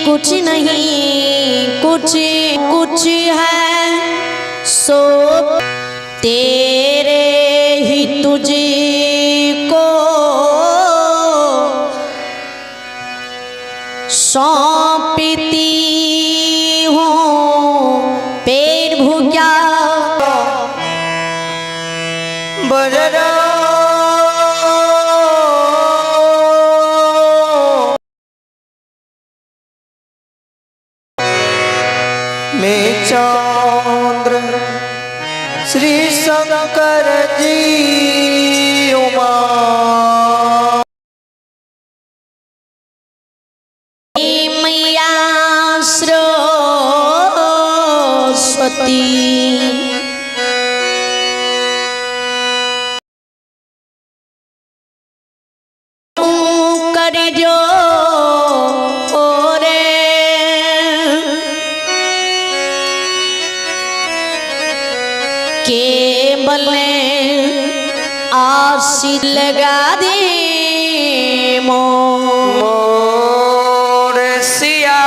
कुछ नहीं, कुछ कुछ है सो तेरे ही तुझको सौंपती हूँ पेड़ भूख्या बजरा में चंद्र श्री शंकर जी उमा मैया सरस्वती कर जो रे केवल आशी लगा दे मो मोर सिया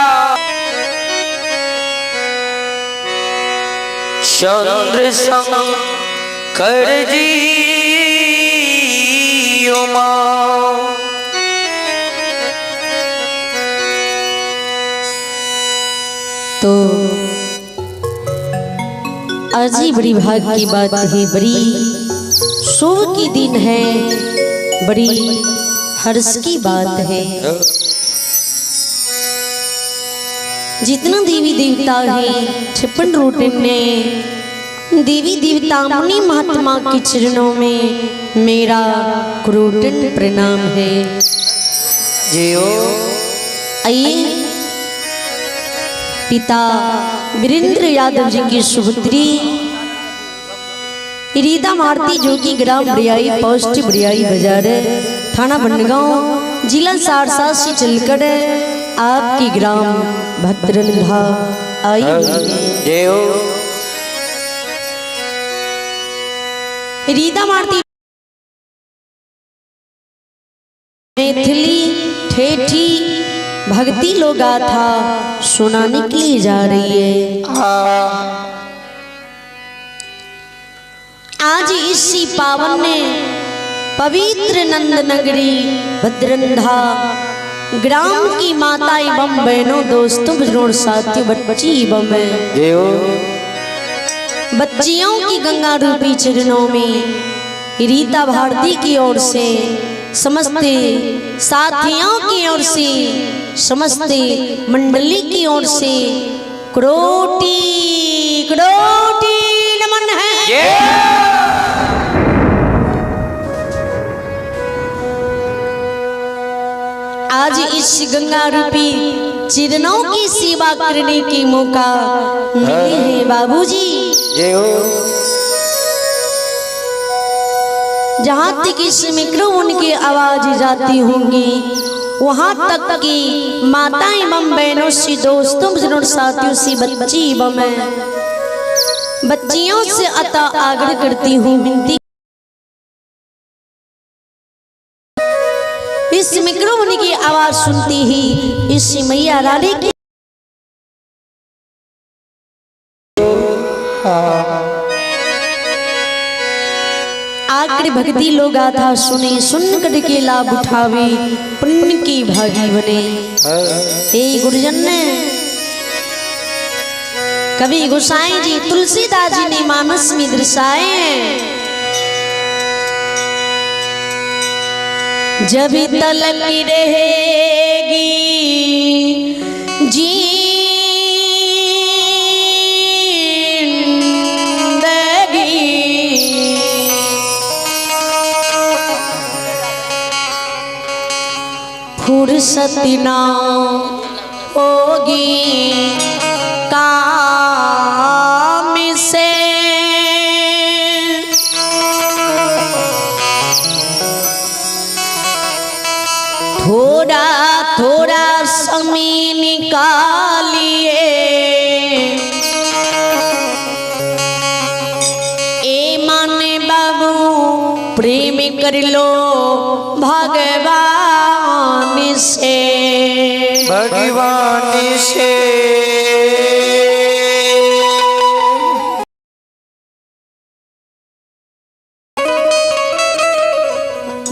चंद्र शंकर जी उमा तो आज ही बड़ी भाग की बात है, बड़ी शुभ की दिन है, बड़ी हर्ष की बात है। जितना देवी देवता है 56 रोटन ने देवी देवता मुनि महात्मा के चरणों में मेरा क्रोटन प्रणाम है। जियो आइए पिता वीरेंद्र यादव जी की सुपुत्री रीता मारती जो कि ग्राम बरियाई पोस्ट बरियाई बाजार थाना बनगांव जिला सहरसा से चलकर आपकी ग्राम भद्रंधा आई हुई है। जियो रीता मारती मैथिली ठेठी भक्ति लोग गाथा सुनाने के लिए जा रही है। आज इसी पावन ने पवित्र नंद नगरी भद्रंधा ग्राम की माता एवं बहनों दोस्तों बुजुर्ग साथियों बच्ची एवं जियो बच्चियों की गंगा रूपी चरणों में रीता भारती की ओर से समस्त साथियों की ओर से समस्त मंडली की ओर से करोटी करोटी नमन है। आज इस गंगा रूपी चरणों की सेवा करने की मौका मिले है बाबूजी। जियो जहाँ तक इस माइक्रोफोन की आवाज जाती होंगी वहाँ तक की माता एवं बहनों से दोस्तों बुजुर्गों साथियों से बच्ची एवं बच्चियों से अतः आग्रह करती हूँ विनती इस माइक्रोफोन की आवाज सुनती ही इस मैया रानी की आखिर भक्ति लोग गाथा सुने सुन कर के लाभ उठावे पुण्य की भागी बने। हे गुरुजन ने कवि गोसाई जी तुलसीदास जी ने मानस में दर्शाए हैं, जब तलक रहेगी जिंदगी फुर्सत ना होगी काम से। थोड़ा थोड़ा समय निकालिए ए माने बाबू प्रेम कर लो भगवान से। भगवान भगवान से।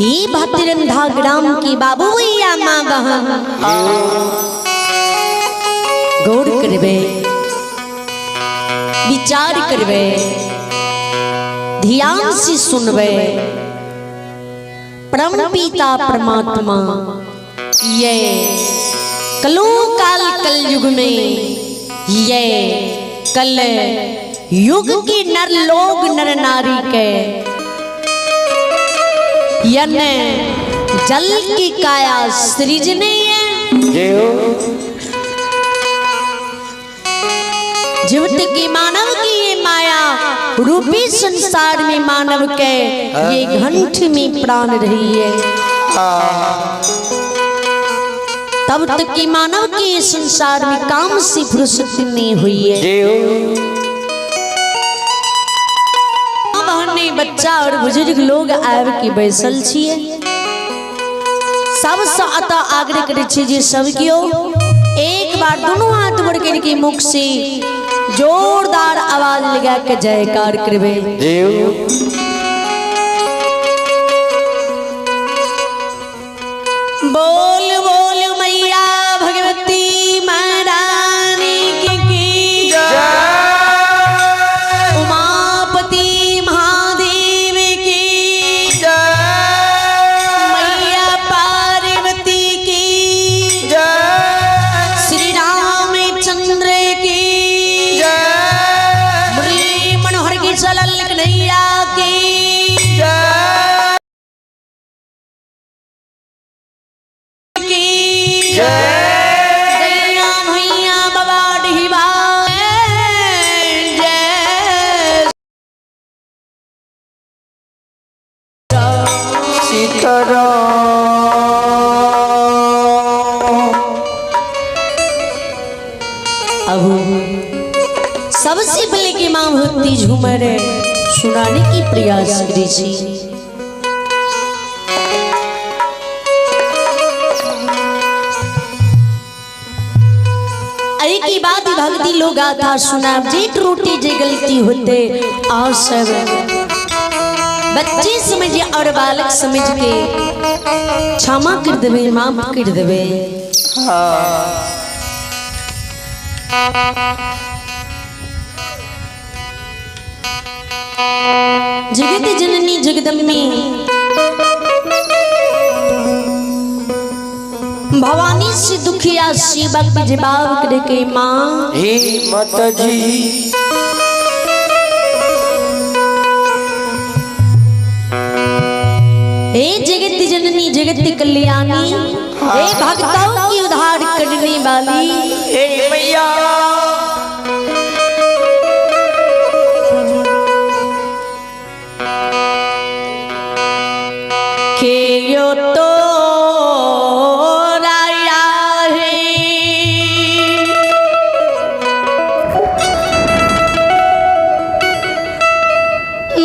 ये भातीरंधा ग्राम की बाबू भैया माँ बहन गौर करबे, विचार करबे, ध्यान से सुनबे। परम पिता परमात्मा ये कलो काल कलयुग में ये कल युग की नर लोग नर नारी के यन जल की काया सृजने है। जय हो। जीवित की मानव की ये माया रूपी संसार में मानव के ये घंट में प्राण रही है। तब तक की मानव की ये संसार में काम से फुर्सत नहीं हुई है। जय हो। बहने बच्चा और बुजुर्ग लोग आबि के बैसल छियै। सबसे अतः आग्रह करै छी जे सब केओ एक बार दोनों हाथ बढ़ करके मुख से जोरदार आवाज लगा के जयकार करबे। जय हो। बोल बोल मैया भगवती महारानी की जय। उमापति महादेव की जय। मैया पार्वती की जय। श्री रामचंद्र की जय। मुरली मनोहर की चलल कन्हैया की जय। की जय। गैया भैया बाबा ढीबा जय। सीताराम। अब सबसे पहले की माँ भक्ति झूमर सुनाने की प्रयास करी छी। अरे की बात भक्ति लोग आता सुना जे त्रुटि जे गलती होते और सब बच्चे समझे और बालक समझ के क्षमा कर देवे, माफ कर देवे। जगत जननी जगदम्बी भवानी से दुखिया शिवक जवाब करे के माँ हे माता जी। हे जगत जननी जगत कल्याणी, हे भक्तों की उद्धार करने वाली, हे मैया। के यो तो राया है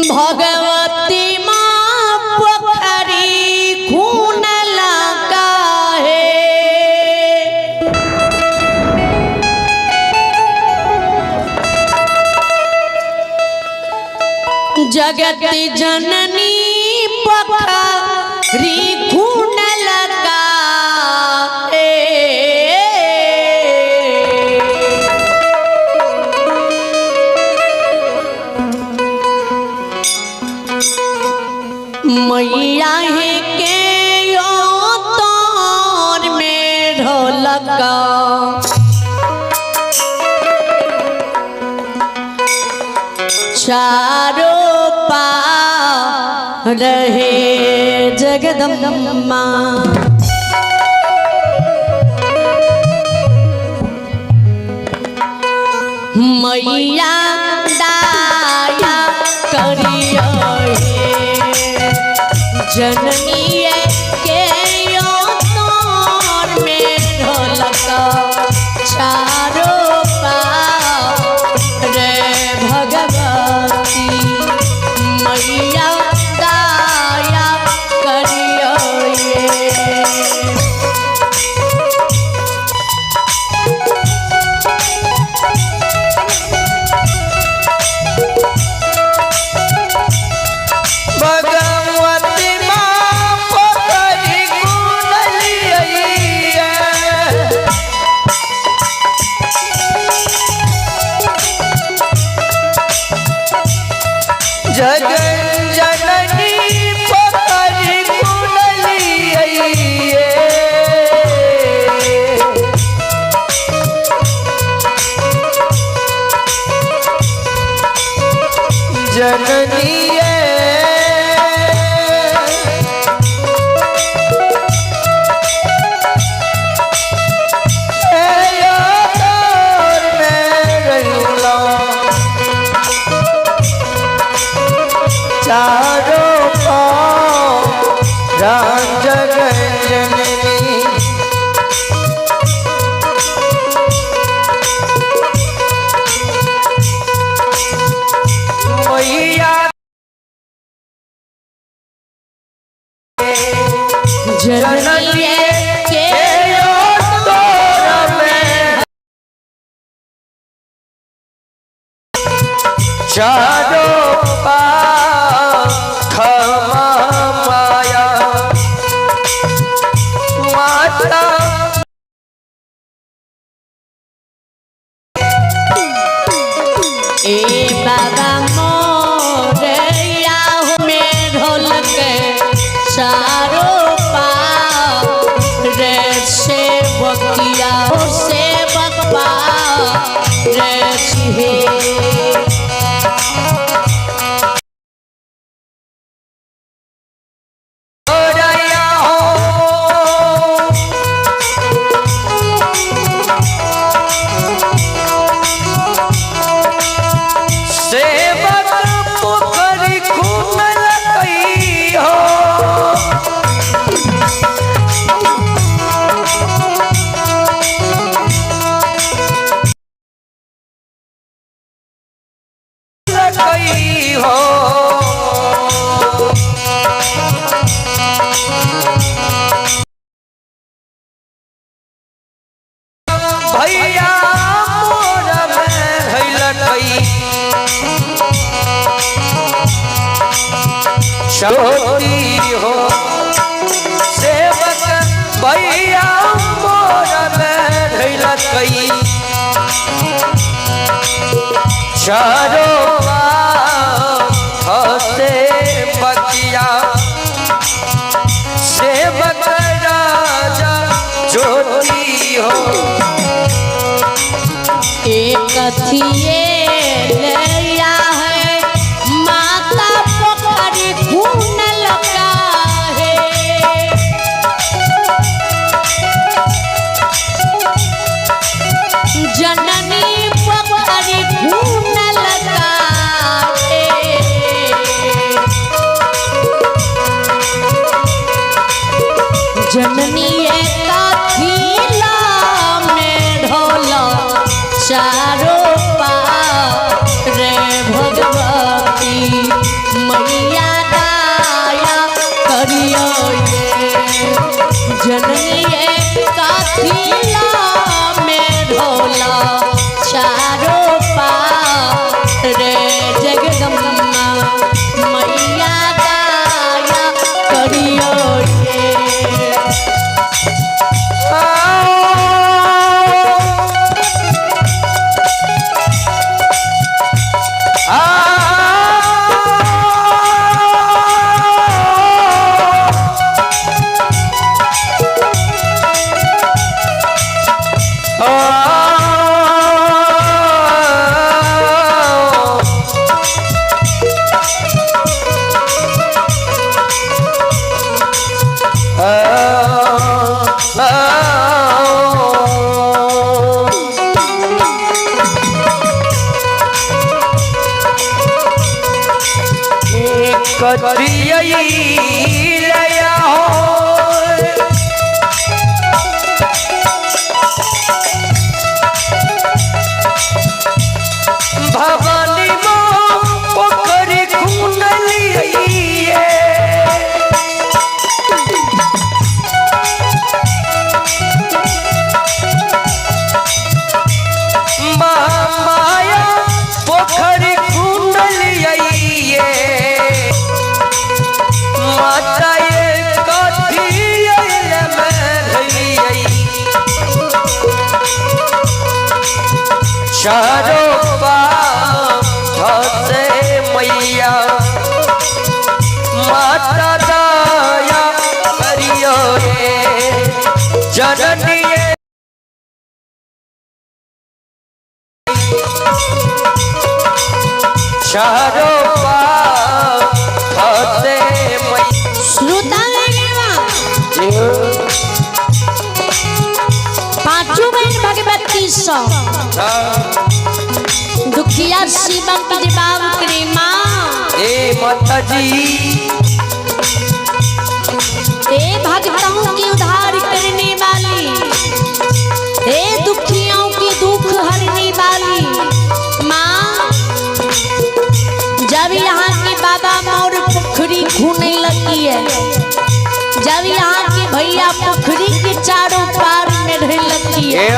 भगवती माँ पोखरी खून लगा है। जगत जननी पोखरी खून लगा है। मैया है के यो तोर में ढोलका चारों पा रहे जगदम्बा। मैया दाया करियो हे जननी के यो तोर में ढोलका चारों पा रे भगवती मैया दाया करियो ये। चारों खमा माया माता। ए बाबा मोरया में ढोलक चारों पार रे सेवकिया सेवक रे हे। रया हो सेवक पोखरी खून लकई हो। लकई हो भैया मोर में लकई चोटी हो। सेवक भैया मोर में लकई चारों हसे बकिया सेवक राजा ज्योति हो। एक थिए लिया है माता पोखरी खून लगा है। जननी पोखरी खून लगा है। जननी एकाथिला में ढोला चारों पार रे भगवती मैया दाया करियो ये। जननी एकाथिला में ढोला चारों पार रे जगदम्बा मैया दाया करियो ये। करिया हो भवानी पोखरी खून लिए। माया पोखरी खून लिए माता ये कथी में चारों से मैया माता दया करियो रे जननी। चारों से मैया श्रोता पांचों बहन भगवती सौ दुखिया शिवम के जवाब करे माँ। ए माता जी हे भक्तों की उद्धार करने वाली, हे दुखियों की दुख हरने वाली माँ, जब यहाँ के बाबा मोर पोखरी खूने लगी है, जब यहाँ के भैया पोखरी के चारों पार में रह लगी है,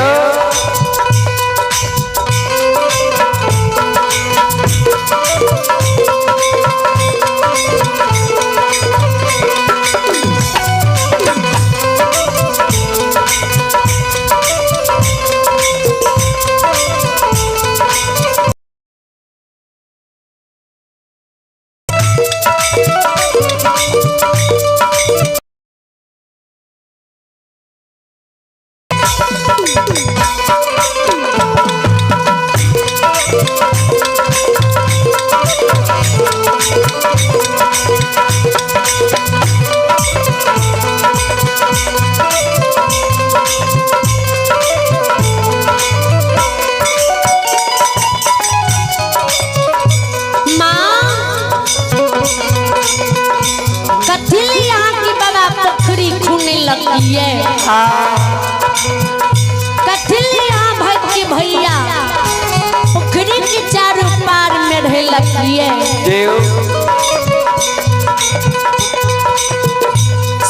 लगिए। देव।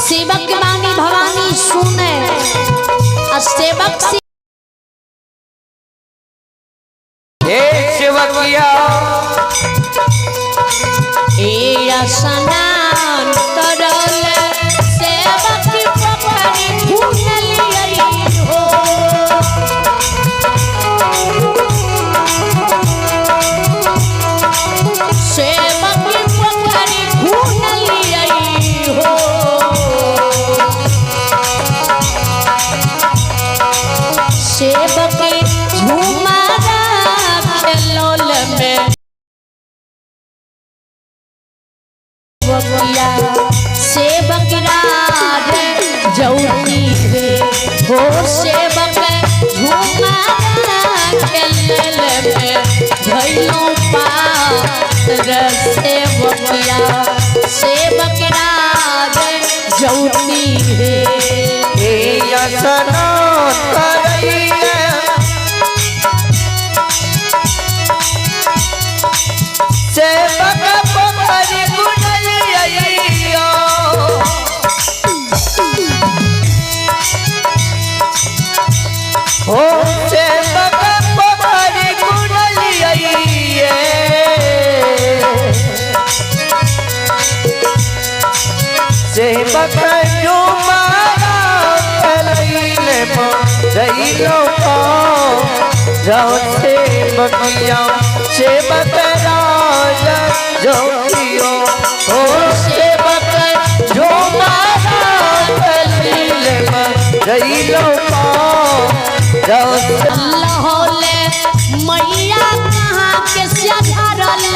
सेवक वाणी भवानी सुने और सेवक से हे सेवकिया। ए स्नान करल सेवक पोखरी खुनलियै हो। सेवक पोखरी खुनलियै हो। सेवक झुमारा खेलोल में बकिया सेवक राज जौती रे हो। सेवक झुमारा खेलल में धैलो पात्र सेवकिया सेवक राज जौती रे। हे स्नान करैले सेवक पोखरी गुनलियो। हो सेवक पोखरी गुनलियो। सेवक झुमारा खेलैले रैलो जाओ सेवकिया सेवक राज जोतियो। हो सेवक झुमारा खेलैले रैलो जाओ। लहले मैया कहाँ के सियाधरल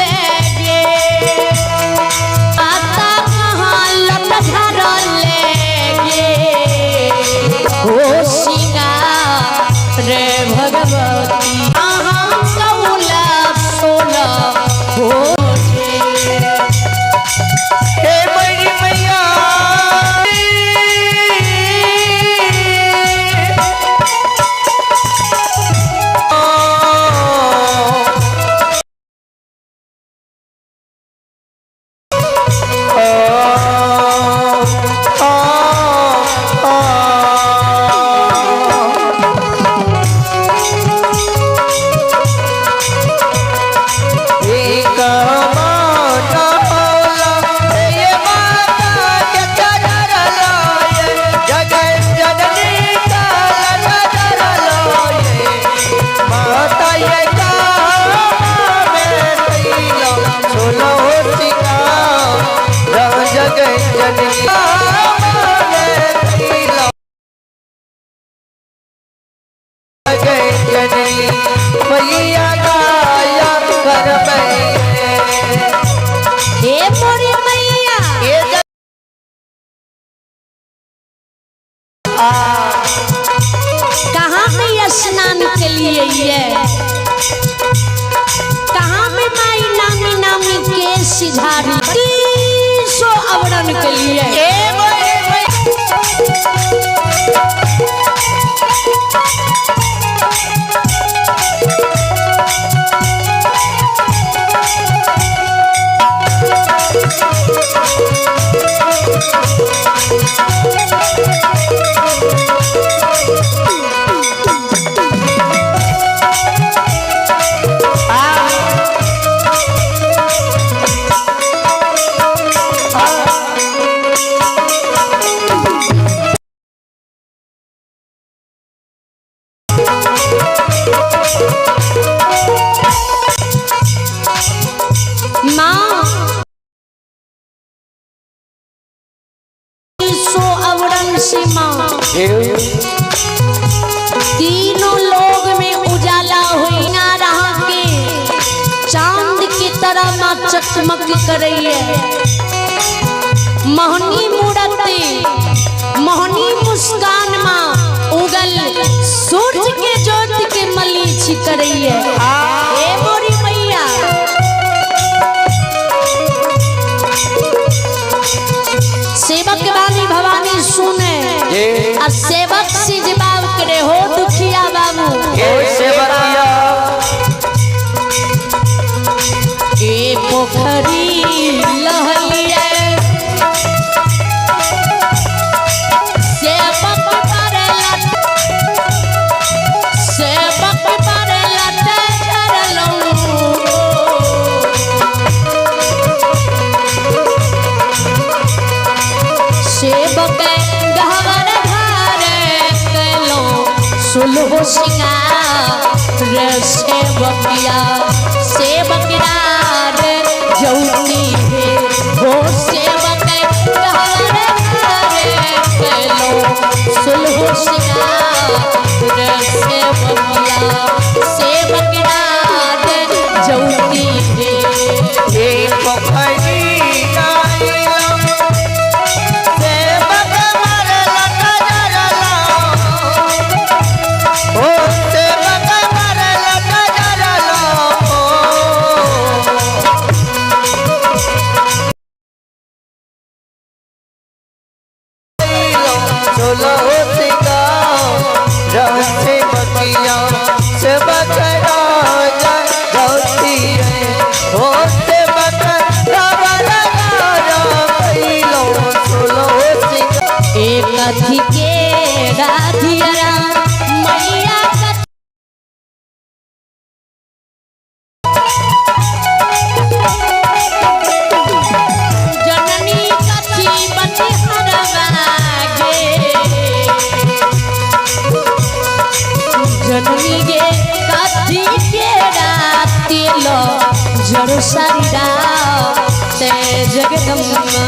गे, आता कहाँ लट धरल गे। हो सिंगार रे भगवती अहाँ कौला सोना हो। हे बड़ी मैया। मैया गाया कर हे मोरी मैया। कहाँ में स्नान के लिए ये, कहाँ में माई नामी नामी के सिझारी 300 आवरण के लिए। माँ 300 आवरण से माँ तीनों लोग में उजाला हुई ना रहा के चांद की तरह माँ चकमक कर रही है। मोहनी मूरत मोहनी मुस्कान माँ उगल सूरज के ज्योति के मलीच कर रही है। हे मोरी मैया। सेवक वाली भवानी सुने और सेवक से जवाब करे हो दुखिया बाबू। सेवकिया। ए रे सेवकिया सेवक रे जौती हे हो सेवक रे कैलो सुलहो सिंगार रे सेवकिया सेवक रे जौती हे। हे पोखरी आइलो सेवक मरला कजरला ओ सेवक मरला कजरला चलो सिंगार सेवकिया सेवक राजा ज्योति है हो सेवक रावण राजा कैलो चलो सिंगार। एक अथी के राधिया मैया का जननी कथी बनिहरवा गे जननी गे कथी के राती लो जड़ सारी ते जगदम्बा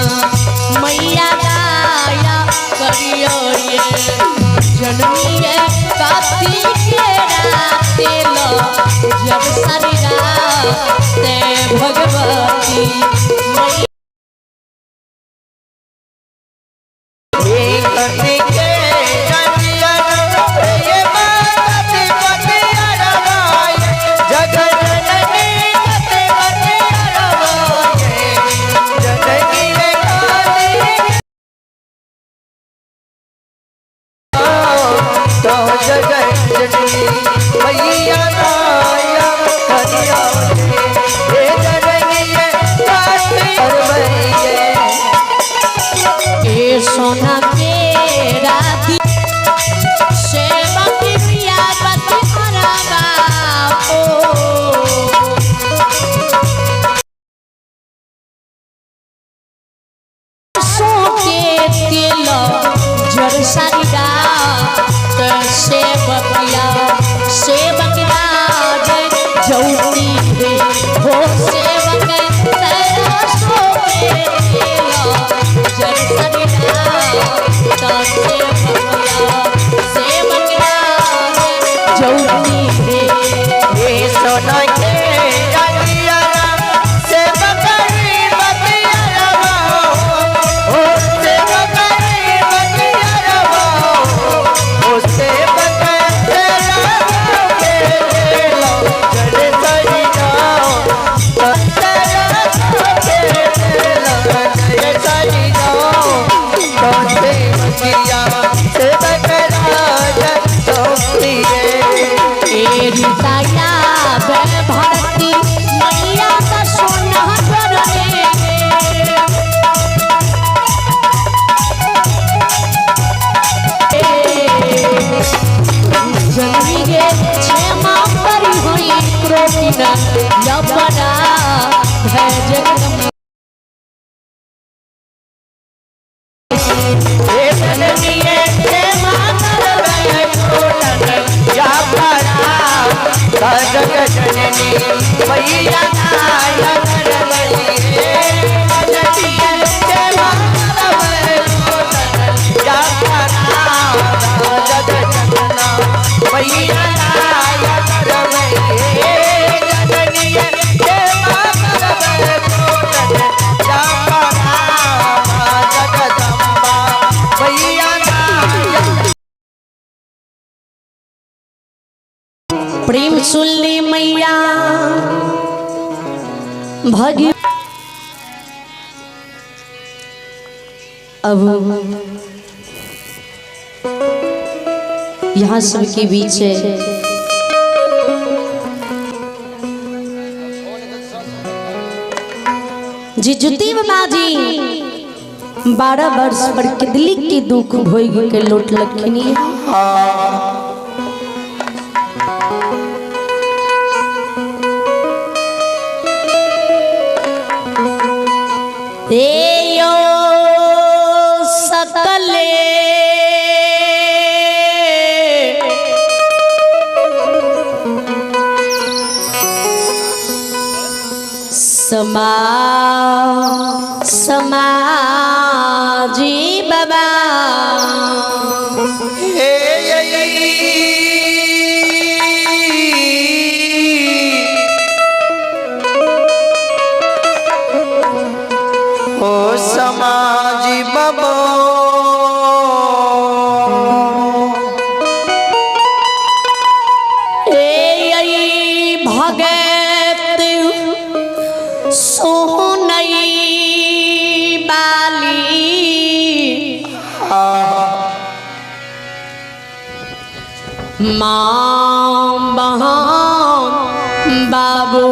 मैया दाया करियो ये जननी गे कथी के राती लो जड़ सारी ते भगवती मैया। हे कथी के रतिया हे माता पति अरवाय जगजननी कथी पति अरवाय जननी रे काली तो जगजननी मैया दाया करियो हे जननी रे काली अरवाय। ए सोना के राती सेवक पिया बति हरवा ओ सो के तेल जड़ सारी रात सेवकिया सेवक राज जौती हे हो सेवक तेरा सो के तेल जड़ सारी रात सेवकिया सेवक राज जौती हे। हे सोना के रतिया सेवक रे बतिया रवा ओ सेवक रे बतिया रवा ओ सेवक तेरा के लो चढ़ सरी जाओ तेरा के लो चढ़ सरी जाओ तो सेवकिया सेवक राजा चौकी रे। ए रीताया भारती मैया का सोना रे जननी गे क्षमा करी हुई क्रोधी न लपड़ा है जगदम्बा। हे जननीये हे मातरवय कोटन या परा जग जननी मैया नाया करवई हे जननीये हे मातरवय कोटन या परा जग जनना मैया नाया करवई हे जननीये हे मातरवय कोटन या परा जगदम्बा मैया नाया। प्रेम सुन ले मैया भगी अब यहाँ सबके बीच है जी जुती बाबा जी 12 वर्ष पर किदली के दुख भोग के लोट लखनी। यो सकले समा समाजी बाबा। हे ओ समाजी बाबा। ए भगत सोनई बाली माँ बहन बाबू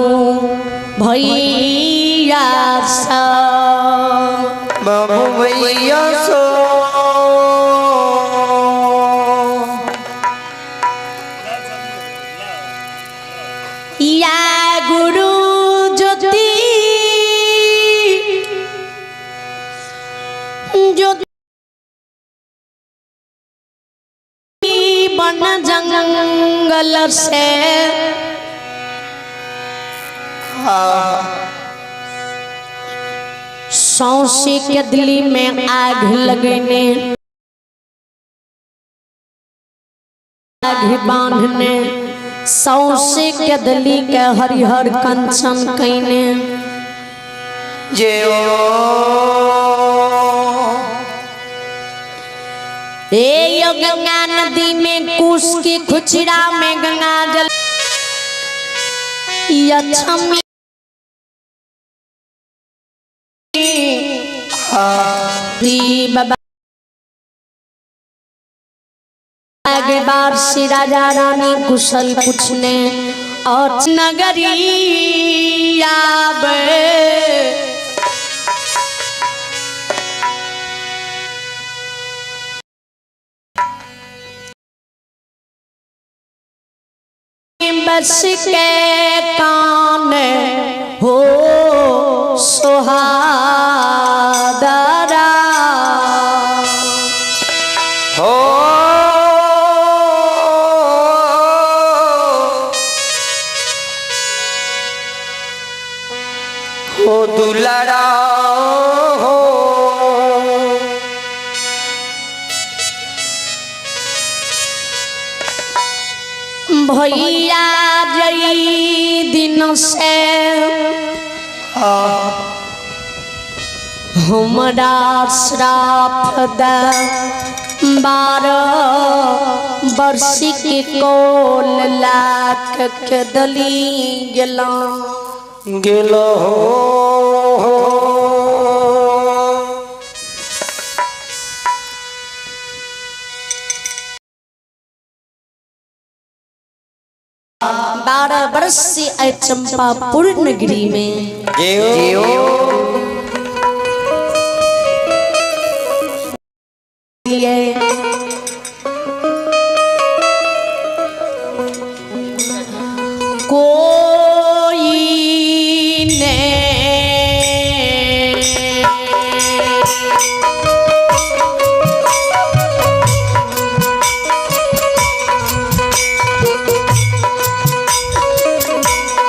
भैया सब बाबू भैया सो। या गुरु ज्योति ज्योति बन जंगल से सौंसे के दिल्ली में आग लगने आग बांधने सौंसे के दिल्ली के हरिहर कंचन कैने जे ओ ए यो गंगा नदी में कुश की खुचरा में गंगा जल यक्षमी बाबा आगे बार से राजा रानी कुशल पूछने और नगरी आवे। बस के कान हो सुहादरा हो हो दुलारा हो। भैया जई दिन से हमरा श्राप द 12 वर्ष के कोल लाख के दली गेला गेल हो। 12 वर्ष से आए चंपापुर नगरी में जियो लिए कोई ने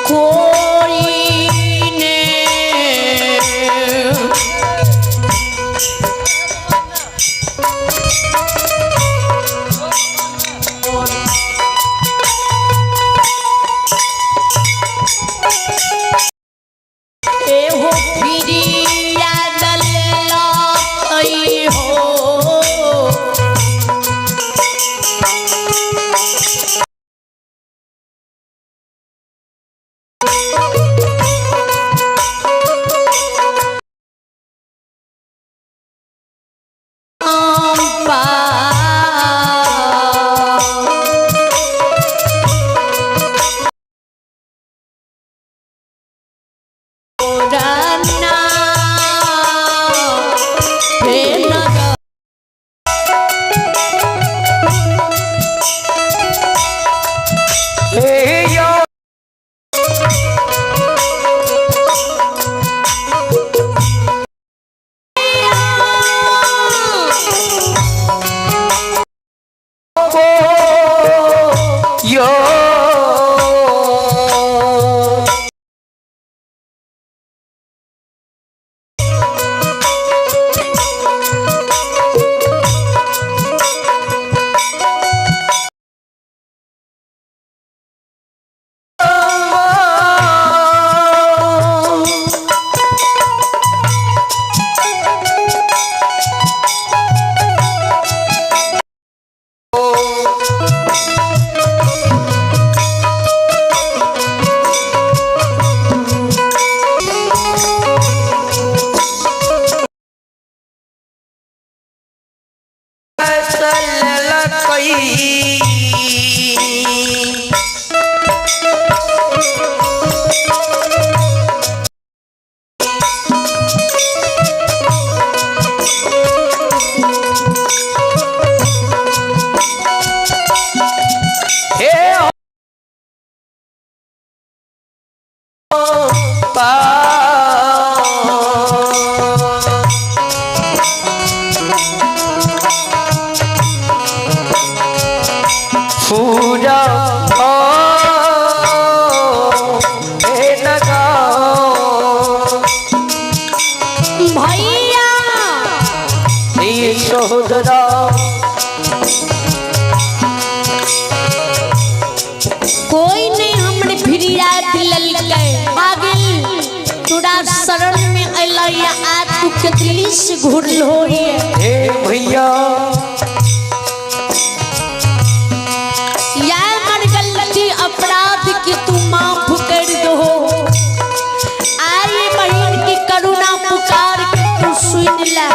कोई ने एहो फिरिया दललई हो। अम्बा रन्ना हे नगर हे यो यो। पाओ। पूजा हे लगाओ। भैया सहोदरा कोई नहीं हमने फिरियाद ललकै पागल तोरा शरण में अइलै आ तू केतली से घुरल हो हे भैया या मन गलती अपराध की तू माफ कर दो। आए बहन की करुणा पुकार के तू सुन ले।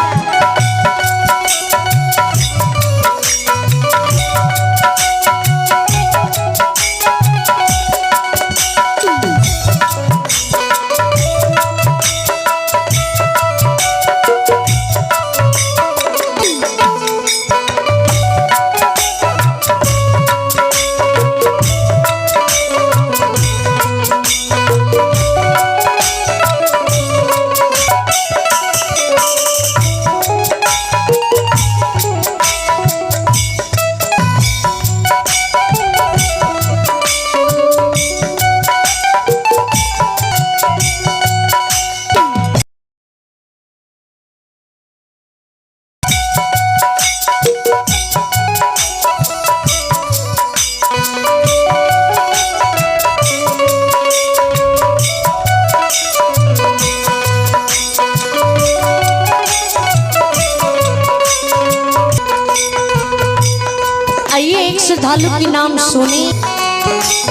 आइए एक श्रद्धालु के नाम सुने।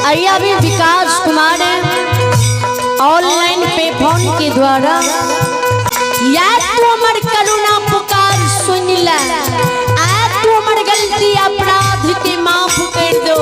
आइए अभी विकास कुमार है ऑनलाइन पे फोन के द्वारा। या तू हमर करुणा पुकार सुन ले, आ तू हमर गलती अपराध के माफ कर दो।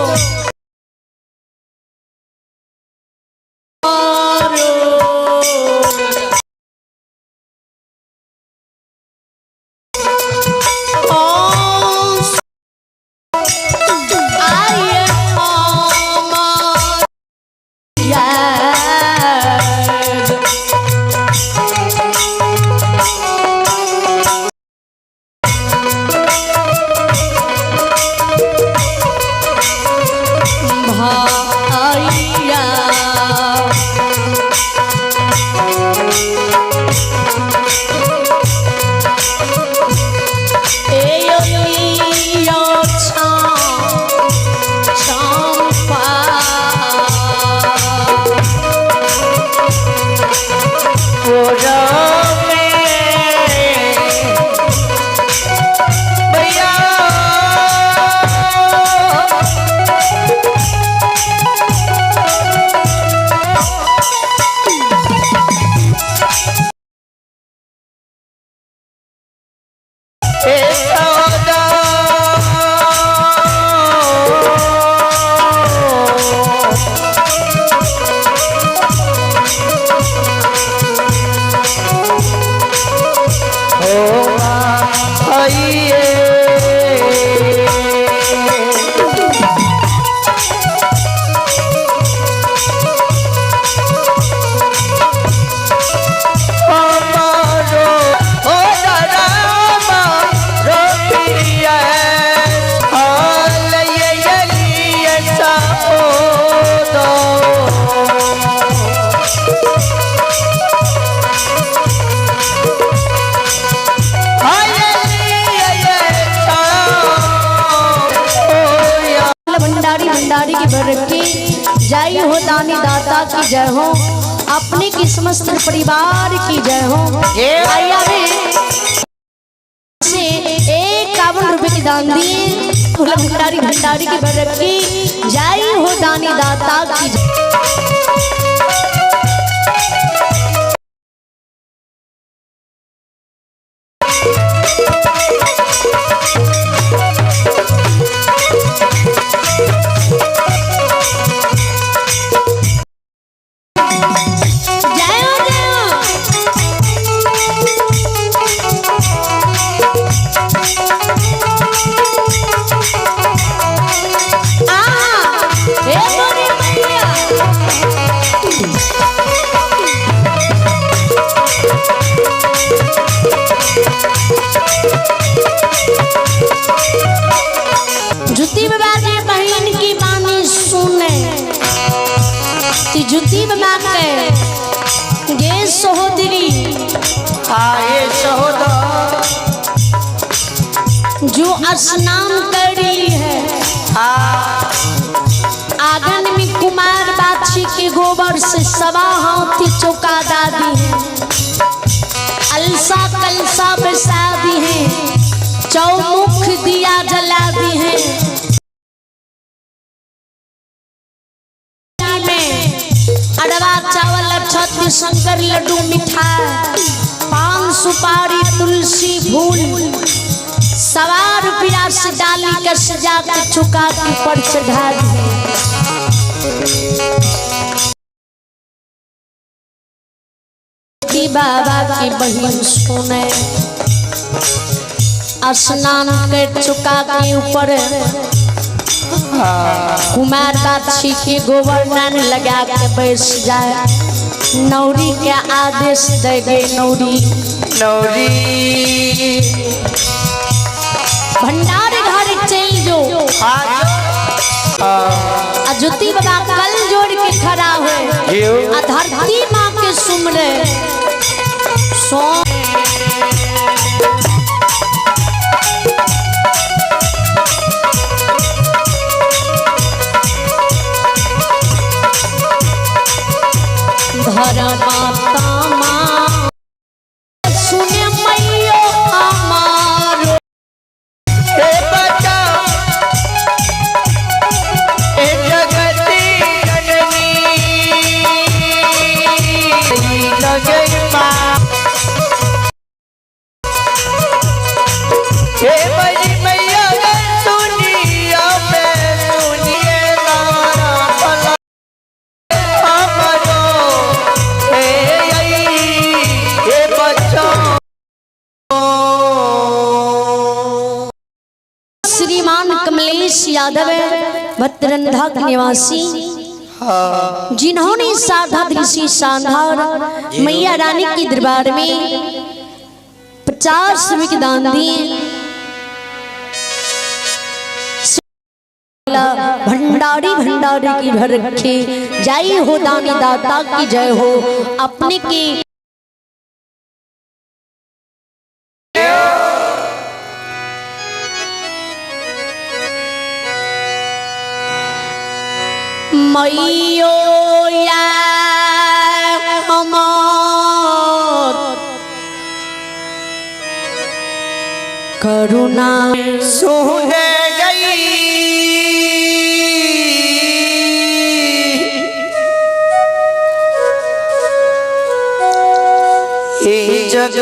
भंडारी भंडारी की भरके जय हो, दानी दाता की जय हो, अपने की समस्त परिवार की जय हो। से 51 रुपए की दान दिए। भंडारी भंडारी की भरके जय हो, दानी दाता की जय। हे मोरे मैया। ती जुती बना के गे सहोदरी आए सहोदर जो स्नान कर रही है आ आंगन में कुमार बाछी के गोबर से सवा हाथी चौका दादी है, अलसा कलसा बसा दी है, चौमुख दिया जला दी है। में अरवा चावल अक्षत शंकर लड्डू मिठाई पान सुपारी तुलसी फूल 125 रुपया से डाली कर सजा के चुका के पर चढ़ा दी। बाबा की बहन सुने स्नान कर चुका के ऊपर कुमार बाछी के गोवर्धन लगा के बैस जाए। नौरी के आदेश दे गए, नौरी नौरी भंडार घर चल जो। आज ज्योति बाबा कल जोड़ के खड़ा हो जियो धरती माँ के सुमरे सो धर्माता माँ सुने मैयो हमारो ए बचा ए जगती जननी लगई माँ हे बड़ी मैया गे सुनिया मैं सुनिए नारा भला हमरो हे आई हे बच्चा। श्रीमान कमलेश यादव भद्रंधा के निवासी, जिन्होंने साधा ऋषि शानदार मैया रानी के दरबार में 50 रुपये के दान दिए। भंडारी भंडारी की भर रखे जय हो, दानी दाता की जय हो। अपने के मैयो या अमर करुणा सुने गई हे जग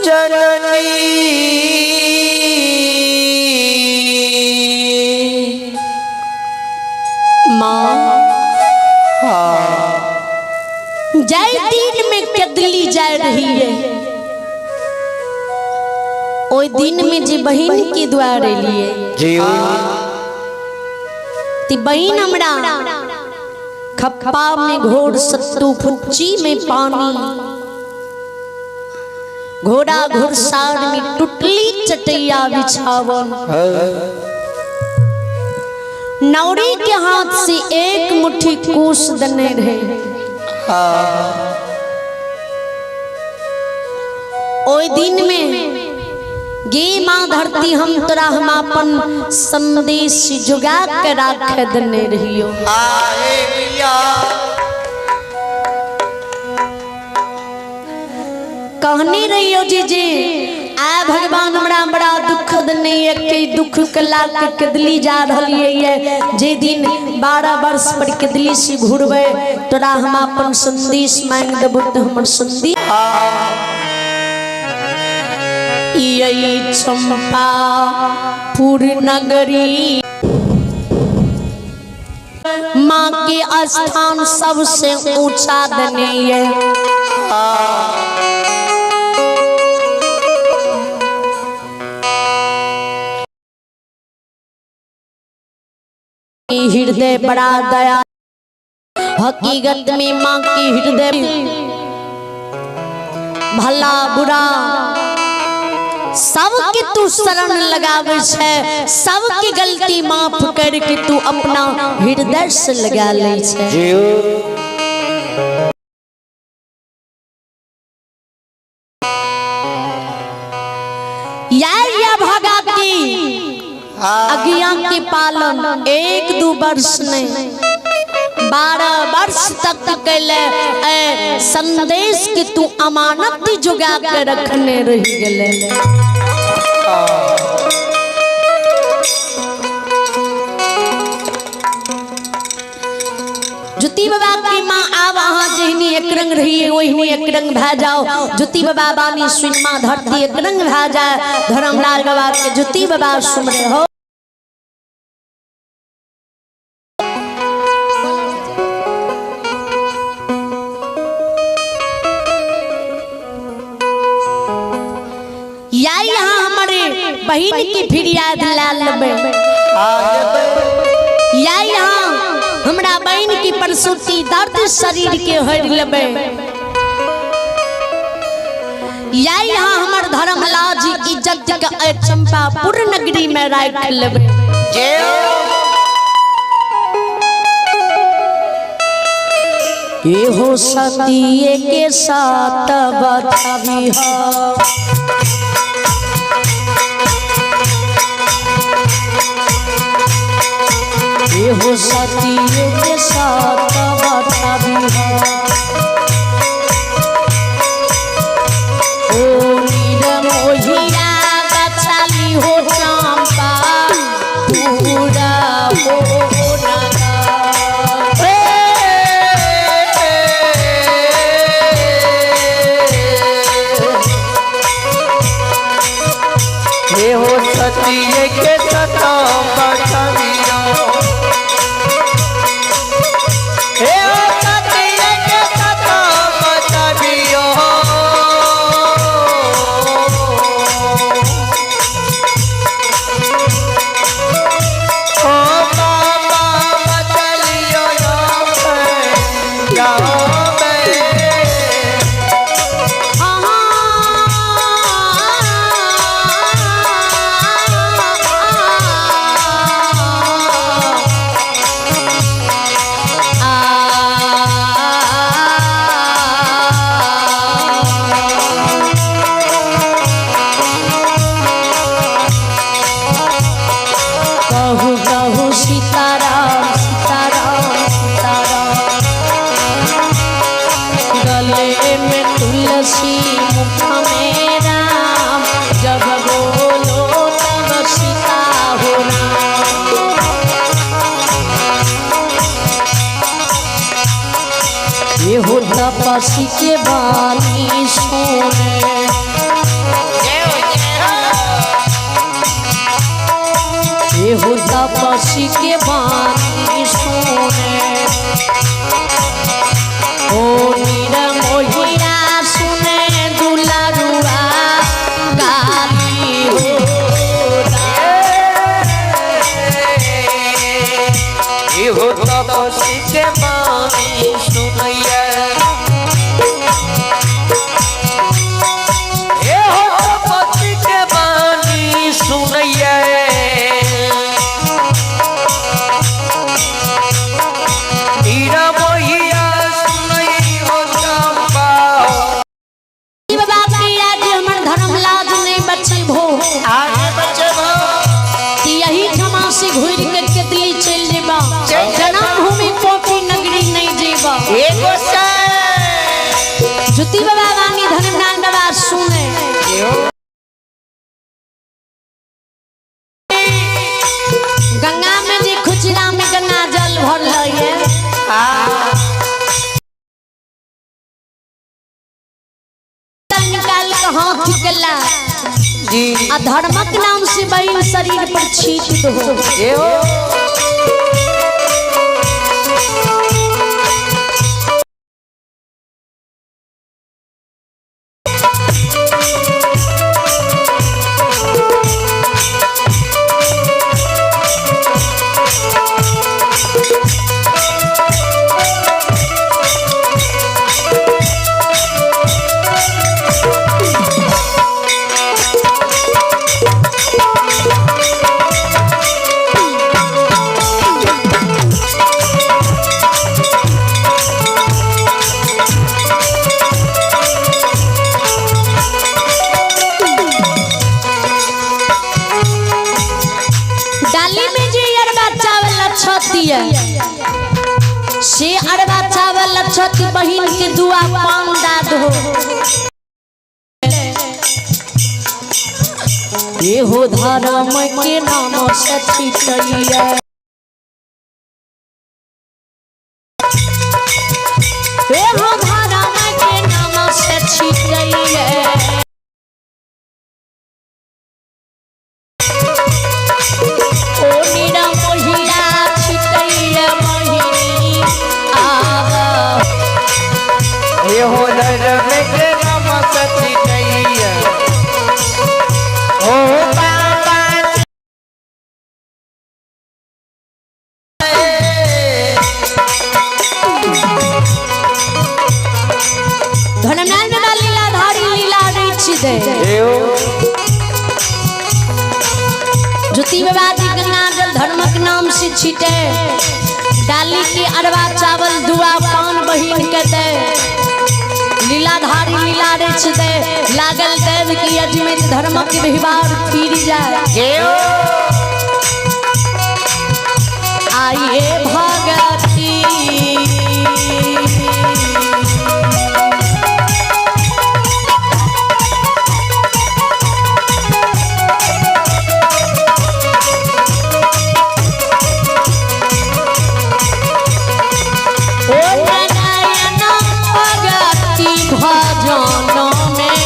जननी माँ जय दिन में कदली जा रही है, ओई दिन में जे बहन के द्वारे लिए जी ती बहन हमरा खप्पा में घोड़ सत्तू फुच्ची में पानी घोड़ा घुड़सार में टुटली चटैया बिछावन नौरी के हाथ से एक मुट्ठी कूस दने रहे। ओई दिन में गे माँ धरती हम तोरा हम अपन संदेश जुगा के राख दने रहियो। आए मिया कहने रहियो जी जी आ भगवान हमरा बड़ा दुख दने के दुख के लाग के कदली जा रही है। जे दिन 12 वर्ष पर कदली से घुरबे तोरा हम अपन संदेश मांग देबो त हमर संदेश यही चंपापुर नगरी माँ के स्थान सबसे ऊंचा दने है। हृदय बड़ा दया हकीकत में माँ की हृदय भला बुरा सबके तू शरण लगावे छे, सबके गलती माफ करके तू अपना हृदय से लगा ले छे। जियो। अज्ञा के पालन 1-2 वर्ष नहीं, 12 वर्ष तक कैले ए संदेश के तू अमानत जुगा के रखने रह गेले। ज्योति बाबा की माँ आब अहाँ जेहनी एक रंग रहिए ओहनी एक रंग भए जाओ। ज्योति बाबा बानी सुन माँ धरती एक रंग भए जाए। धर्मलाल बाबा के ज्योति बाबा सुन रहे हो। या यहाँ हमारे बहन की फिरियाद ला लेबै, या यहाँ हमरा बहन की प्रसूति दर्द शरीर के हर लेबै, या यहाँ हमर धर्मलाज इज्जत के चंपापुर नगरी में राख लेबै। एहो सतीये के साथ बताबी हो, एहो सतीये के साथ बताबी हो। ओ निरमोहिया बचाली हो चंपा पूरा हो सतीये के सता बचावियो, हे हो सतीये के सता बचावियो। ओ बाबा बचलियो जाओ बे। कहू कहू सीताराम सीताराम सीताराम, गले में तुलसी मुख में राम, जब बोलो तब सीता हो राम। एहो तपस्वी के बानी सुने, एहो तपस्वी के बानी सुने। ओ निरमोहिया सुने दुलारुआ गाली हो। इहो तपस्वी के बानी सुनैया, एहो तपस्वी के बानी सुनैया। निरमोहिया सुनई हो चंपा। बाबा के आज हमर धर्मलाज नहीं बचेबो, आगे बचबो यही ठमा से घूर के केतली चल जेबा, जन्मभूमि पोपी नगरी नहीं जेबा। एगो से ज्योति बाबा वानी धर्मनाथ बाबा सुने। गंगा में जे खुचरा में गंगा जल भरल है, निकाल के हाथ केला जी आ धर्मक नाम से बहिन शरीर पर छीट दो। एहो से अरबा चावल अक्षत बहिन के दुआ पान दाद हो। एहो धर्म के नाम से छिटैया, एहो धर्म के नाम से छिटैया। ओ नीरा मोहिया छिटैया मोहिनी आवा। एहो धर्म के नाम सची नैया ओ बाबा। धननारायण बाबा लीलाधारी लीला रिच दे। एहो ज्योति बाबा जी गंगा जल धर्मक नाम से छीटे, डाली के अरवा चावल दुआ पान बहिन के दे। लीलाधारी लीला रिच दे, लागल देव की अजमेर धर्मक व्यवहार फिर जाए। एहो आइए भगती ओ नारायण भगती भजन में।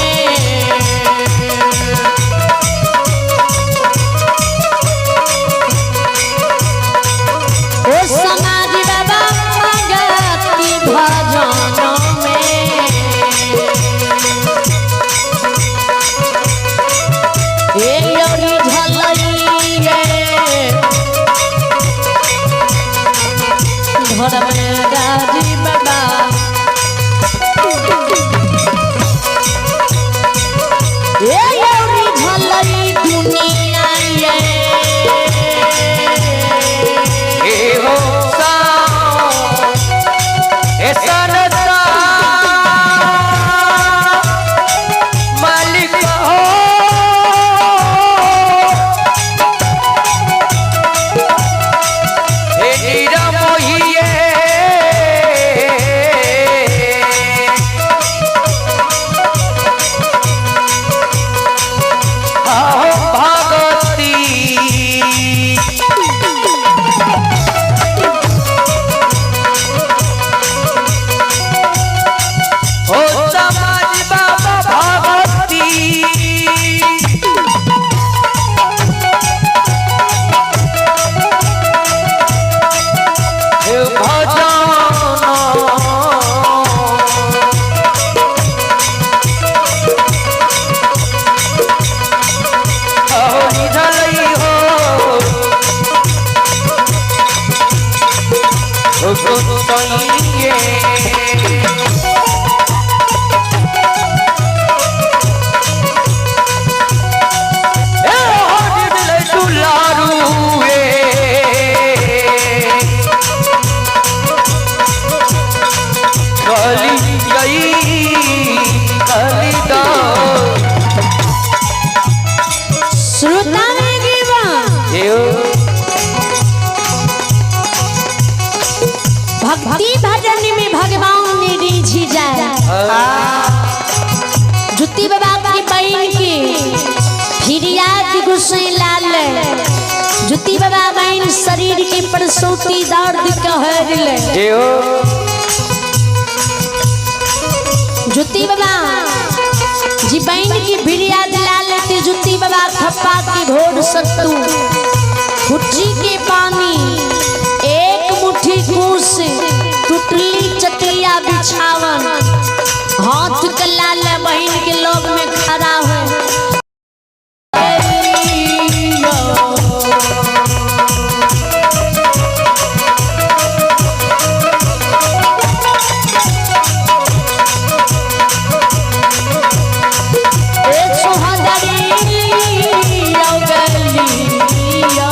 ओ समाज बाबा भगती भजन में। ए योरी झलैये धर्म राजी बाबा। ए योरी झलई दुनिया ये। एहो सा ए सनता मालिक हो। हे नीरा मोहिए आओ भगती। ओ समाज बाबा भगवती। हे भजन हो निधलई हो हो गोतइए। ए हो निधलई दुलारू ए कली गई कली दा। श्रोता रे जीवा, भक्ति भजन में भगवान ने रिझी जाए। जुत्ती बाबा की बहन की फिरियाद गुस्से लाल, जुत्ती बाबा बहन शरीर के परसौती दर्द कहर ले। जुत्ती बाबा जी बहन की फिरियाद लाल ते जुत्ती बाबा खप्पा के घोड़ सत्तू खुच्ची के पानी एक मुट्ठी कूस टुटली चटिया बिछावन हाथ के लाल बहन के लोग में खड़ा हो। ए सोहदरी औ गलियो।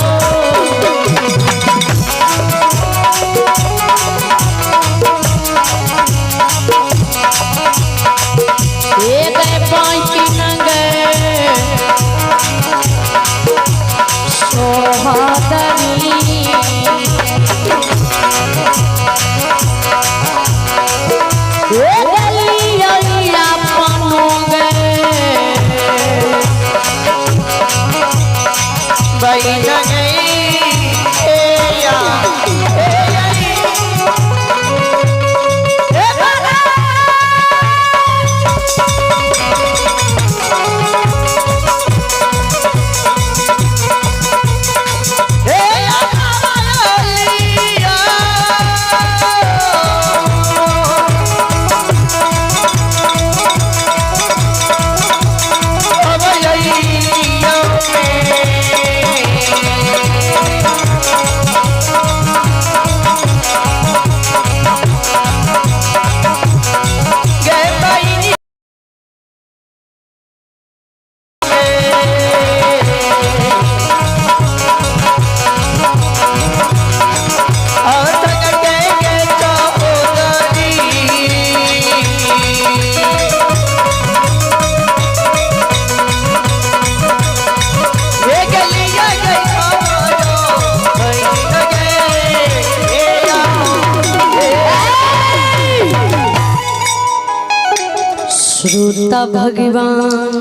श्रोता भगवान।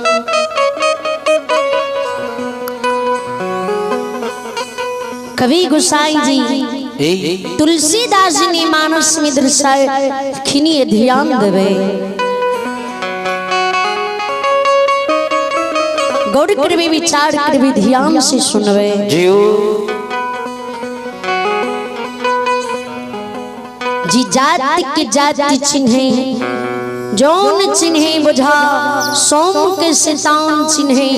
कवि गुसाई जी तुलसीदास जी ने मानस में दर्शाए खिनिए ध्यान देवे, गौर करबे, विचार करबे, ध्यान से सुनबे। जी जाति के जाति चिन्हे, जौन चिन्हे बुझा, सोम के शैतान चिन्हे,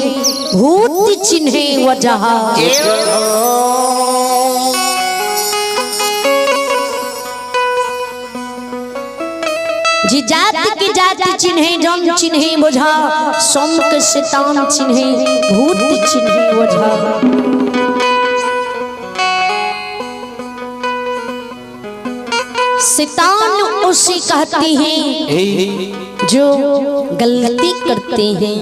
भूत चिन्हे वजह। जी जाति के जाति चिन्हे, जौन चिन्हे बुझा, सोम के शैतान चिन्हे, भूत चिन्हे वजह। शैतान उसे कहते हैं जो गलती करते हैं।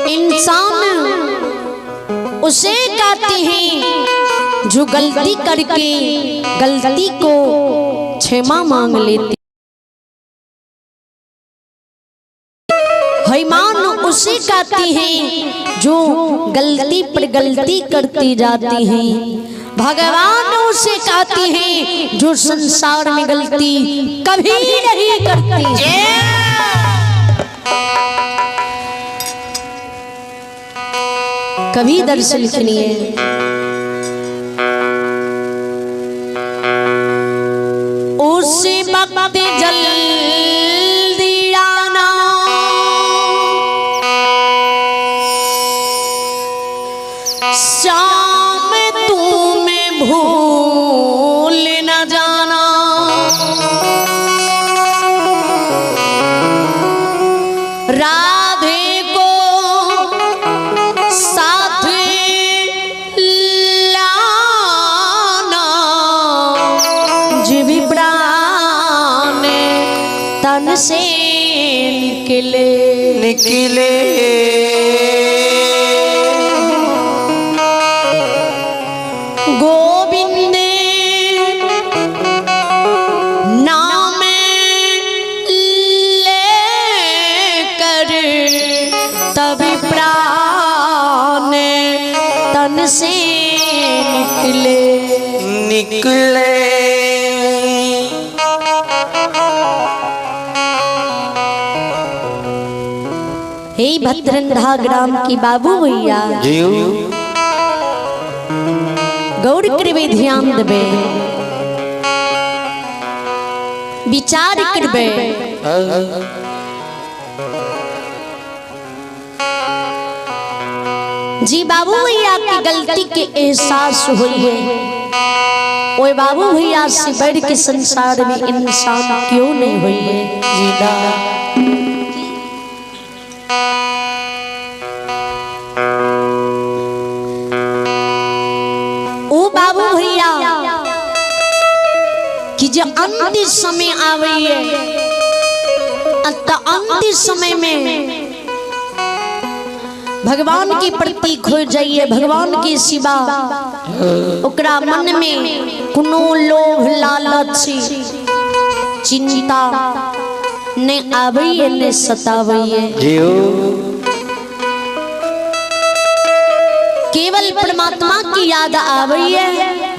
इंसान उसे कहते हैं जो गलती करके गलती को क्षमा मांग लेते। हैमान उसे कहते हैं जो गलती पर गलती करती जाती हैं। भगवान उसे कहते हैं जो संसार में गलती कभी नहीं करती। कभी दर्शन लिखनी है। उस वक्त जल्दी आना, श्याम तुम्हें भूल न जाना। राधे को साथ लाना, जीव प्राण तन से निकले निकले। गोविंद नाम लेकर तब प्राण तन से निकले निकले। हे भद्रंधा ग्राम की बाबू भैया, गौर करबे, ध्यान देबे, विचार करबे। जी बाबू भैया की गलती के एहसास हुई है, ओए बाबू भैया से बढ़ के संसार में इंसान क्यों नहीं हुई है। जी ना। ओ बाबू भैया कि जो अंतिम समय आवे है, अंतिम समय में भगवान के प्रतीक हो जाइए, भगवान के सिवा ओकरा मन में कोनो लोभ लालच चिंता ने आवे ने सतावे। केवल परमात्मा की याद आवे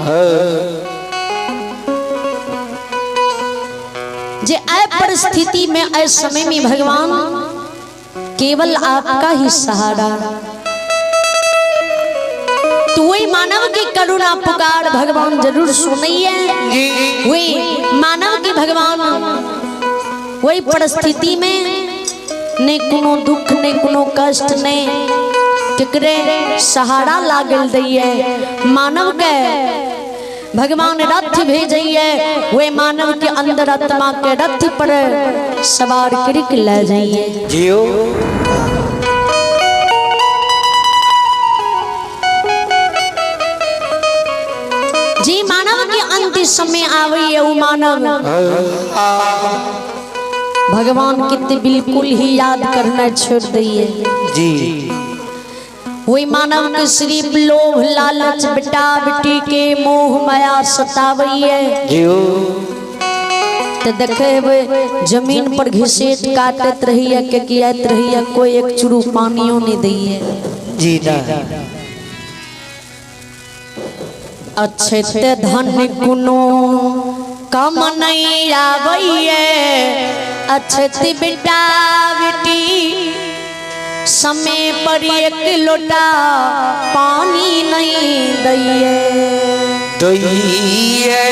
है। जे ऐ परिस्थिति में ऐ समय में भगवान केवल आपका ही सहारा, तो वही मानव की करुणा पुकार भगवान जरूर सुनैये। वही मानव की भगवान वही परिस्थिति में ने कोनो दुख ने कोनो कष्ट ने केकरे सहारा लागल दैये। मानव के भगवान रथ भेजैये, वे मानव के अंदर आत्मा के रथ पर सवार करके ले जाइए। जियो। जी मानव के अंतिम समय आवे है, वो मानव भगवान के ते बिल्कुल ही याद करना छोड़ दिए। जी। वही मानव के सिर्फ लोभ लालच बेटा बेटी के मोह माया सतावैये। जियो। तो देखे हेबै जमीन पर घिसेट काटत रहिए, केकियाइत रहिए, कोई एक चुरू पानियो नहीं दैये। जी ना। अच्छे ते धन कुनो कम नहीं आबैये, अच्छे ते बेटा बेटी समय पर एक लोटा पानी नहीं दैये। दैये।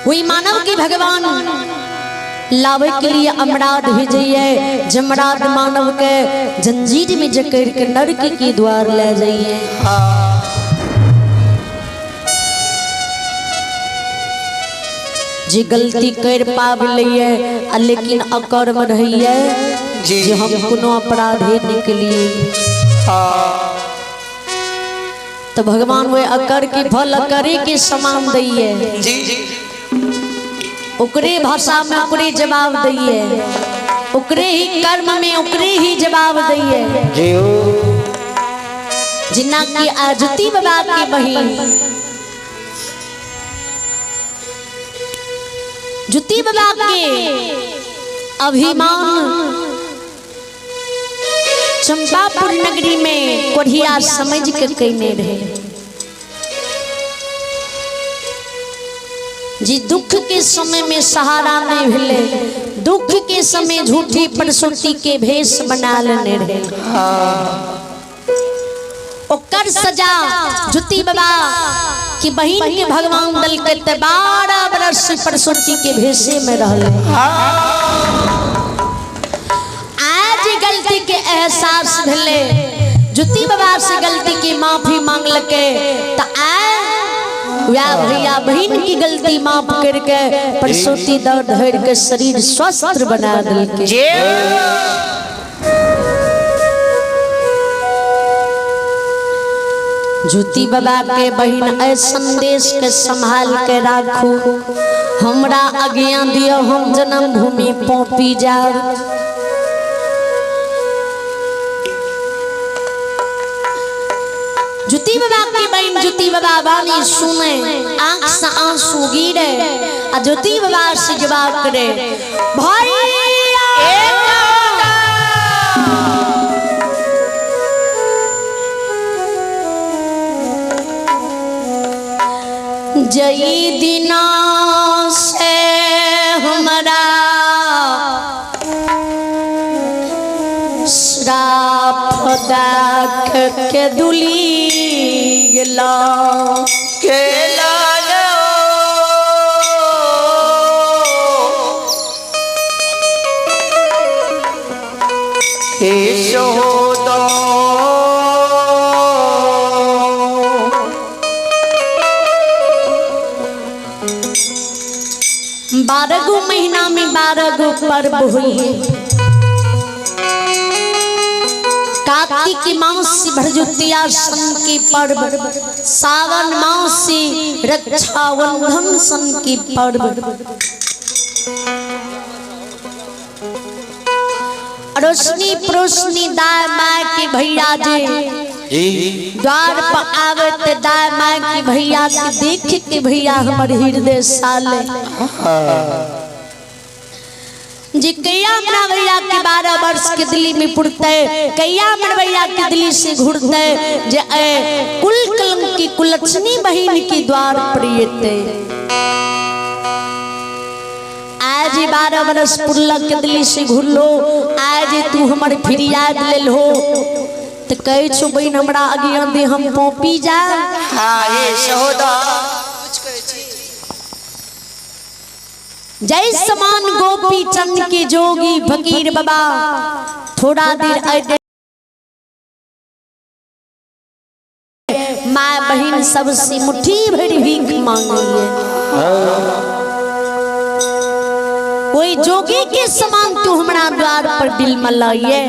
वही मानव की भगवान लावे के लिए अमराद भेजइए, जमराद मानव के जंजीर में जकड़ के नरक के द्वार ले जाइए। जे गलती कर पाबलिए आ लेकिन अकर्म रहिए जी। जे हम कोनो अपराधे निकलिए, तो भगवान वे अकर के फल अकरे के समान दैये। जी जी। ओकरे भाषा में ओकरे जवाब दैये, ओकरे ही कर्म में ओकरे ही जवाब दैये। जियो। जिन्ना की आजुती बाबा की बहिन जुती बाबा के अभिमान चंपापुर नगरी में कोढ़िया समझ के कईने रहे जी। दुख के समय में सहारा नहीं भेले, दुख के समय झूठी प्रसूति के भेष बना लेने रहे। ओकर सजा जुती बाबा की बहिन के भगवान दल के 12 बरस प्रसूति के भेषे में रहले। आज गलती के एहसास भेले, जुती बाबा से गलती की माफी मांगलके, त आय वह भैया बहिन की गलती माफ करके प्रसूति दर्द धर के शरीर स्वस्थ बना दिलके। ज्योति बाबा के बहिन ऐ संदेश के संभाल के राखू, हमरा आज्ञा दियो हम जन्मभूमि पौपी जाब। ज्योति बाबा की बहन ज्योति बाबा वाणी सुने, आंख से आंसू गिरे आ ज्योति बाबा से जवाब करे, भैया जई दिना से हमरा श्राप दाख के दुली गेला केला यशोदा। 12 गो महीना में 12 गो पर्व हुई। कार्तिक मास से भरजुतिया सन के पर्व, सावन मास से रक्षाबंधन सन के पर्व, अड़ोसनी पड़ोसनी दाय माय के भैया जे द्वार पर आवत दाय माय के भैया के देख के भैया हमर हृदय साले जी। कैया हमरा भैया के 12 वर्ष के दिल्ली में पुरते, कैया हमर भैया के दिल्ली से घुरते, जे ए कुल कलंक की कुलक्षणी बहिन की द्वार पर येते। आज 12 बरस पुरलक के दिल्ली से घुरलो, आज तू हमर फिरियाद लेल हो तो कहे छो बहिन हमरा आज्ञा दे हम पौपी जा। हाँ यशोदा। जय समान गोपी चंद के जोगी फकीर बाबा थोड़ा देर अडे माँ बहन सबसे मुट्ठी भर भीख मांगी है। वही जोगी के समान तू हमरा द्वार पर दिल मलाइए।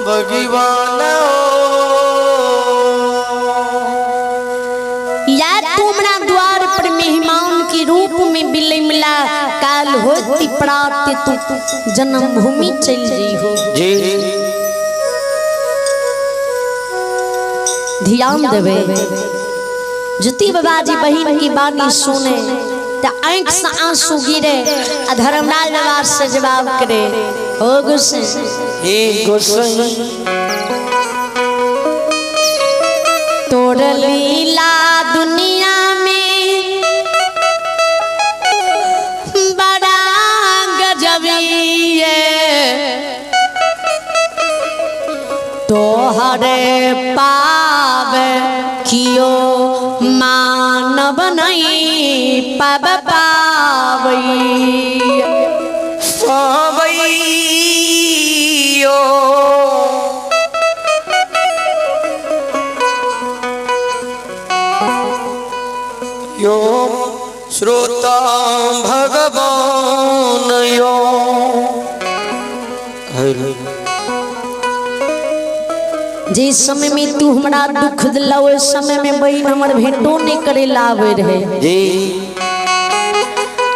भगवान। के रूप में बिलई मिला, काल होती प्रात तू जन्मभूमि चल जी हो। जी। ध्यान देवे ज्योति बाबा जी बहन की बानी सुने तो आंख से आंसू गिरे आ धर्मराज बाबा से जवाब करे, हो गुस्से हे गोसाई तोर लीला दुनिया में बड़ा गजबिए, तोहरे पावे कियो मानव नहीं पब पावई। पावैयो यो श्रोता भगवान यो। जे समय में तू हमरा दुख दिला ओहि समय में बहन हमर भेंटो नहीं करे ला आवे रहे। जी।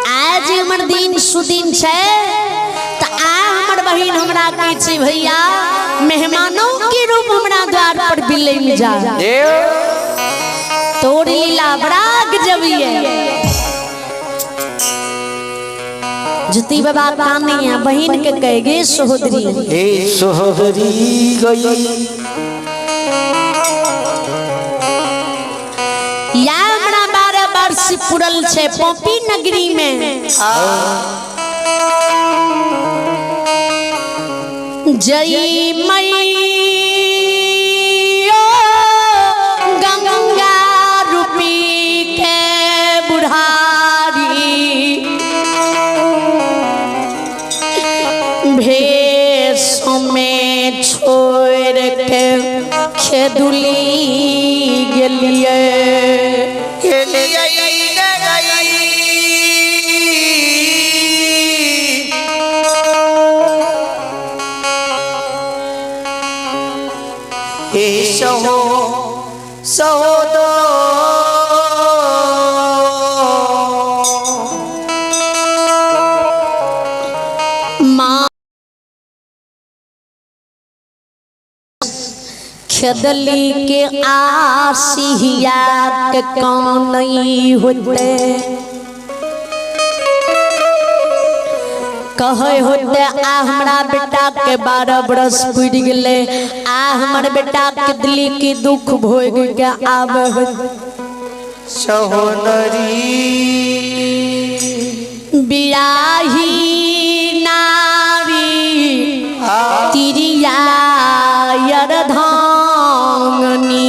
आज हमर दिन सुदिन छै त आ हमर बहन हमरा कहै छै भैया मेहमानों के रूप हमरा द्वार पर बिलैम जा। जी। तोर लीला बड़ा गजबिए। ज्योति बाबा कानिया बहन के कह गे सोहदरी, हे सोहरी गई या हमरा 12 वर्ष पुरल छे पोपी नगरी में। जय मैया गंगा रूपी के बुढ़ारी भेष में छोड़ के खेदुली गेलिए। हे सहो सहोदो माँ खेदली के आसिया के कानई होते कहे होते आ हमरा बेटा के 12 बरस पुर गेले, आ हमर बेटा के दिली के दुख भोग के आवे होते। सहोदरी बियाही नारी तिरिया धांगनी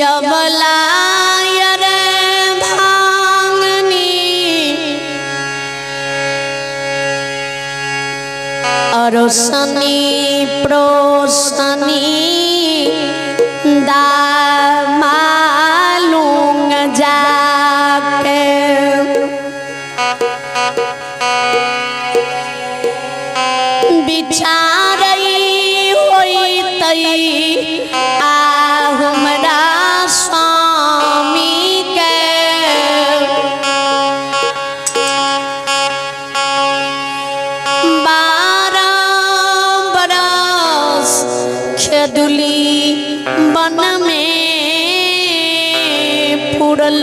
यबलायर भांगनी अरोसनी प्रोसनी दामालूंग जाके बिचारई होइतई आ हमरा स्वामी के 12 बरस खेदुली वन में पुरल।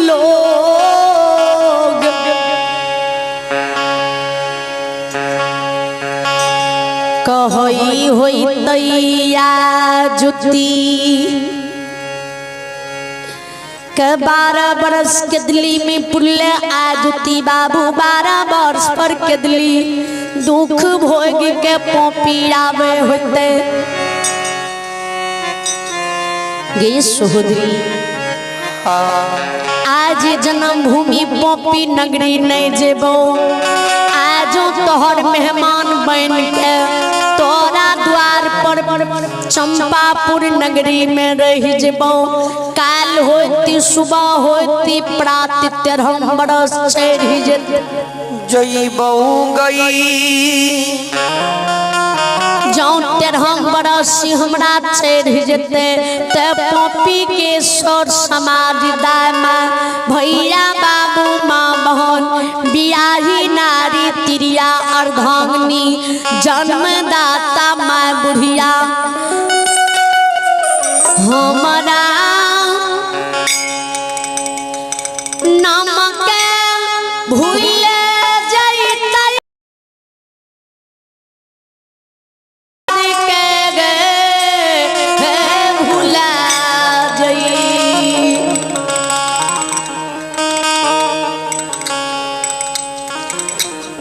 लोग कहई होइतैया जुती के 12 बरस के दिल्ली में पुरले आ जुती बाबू 12 वर्ष पर के दिल्ली दुख भोग के पोपी आवे होते। गे सहोदरी, आज जन्मभूमि पॉपी नगरी नहीं जेबो, आजो तोहर मेहमान बन के तोरा द्वार पर चंपापुर नगरी में रह जेबो। काल होती सुबह होती प्रात 13 बरस चढ़ जेते जइबऊ गई। जौं 13 बरस हमरा चढ़ जेते ते पॉपी के सर समाज दामा भैया बाबू माँ बहन बियाही नारी तिरिया अर्धांगिनी जन्मदाता माँ बुढ़िया हमरा नाम के भूले जैतै के गे भुला जई।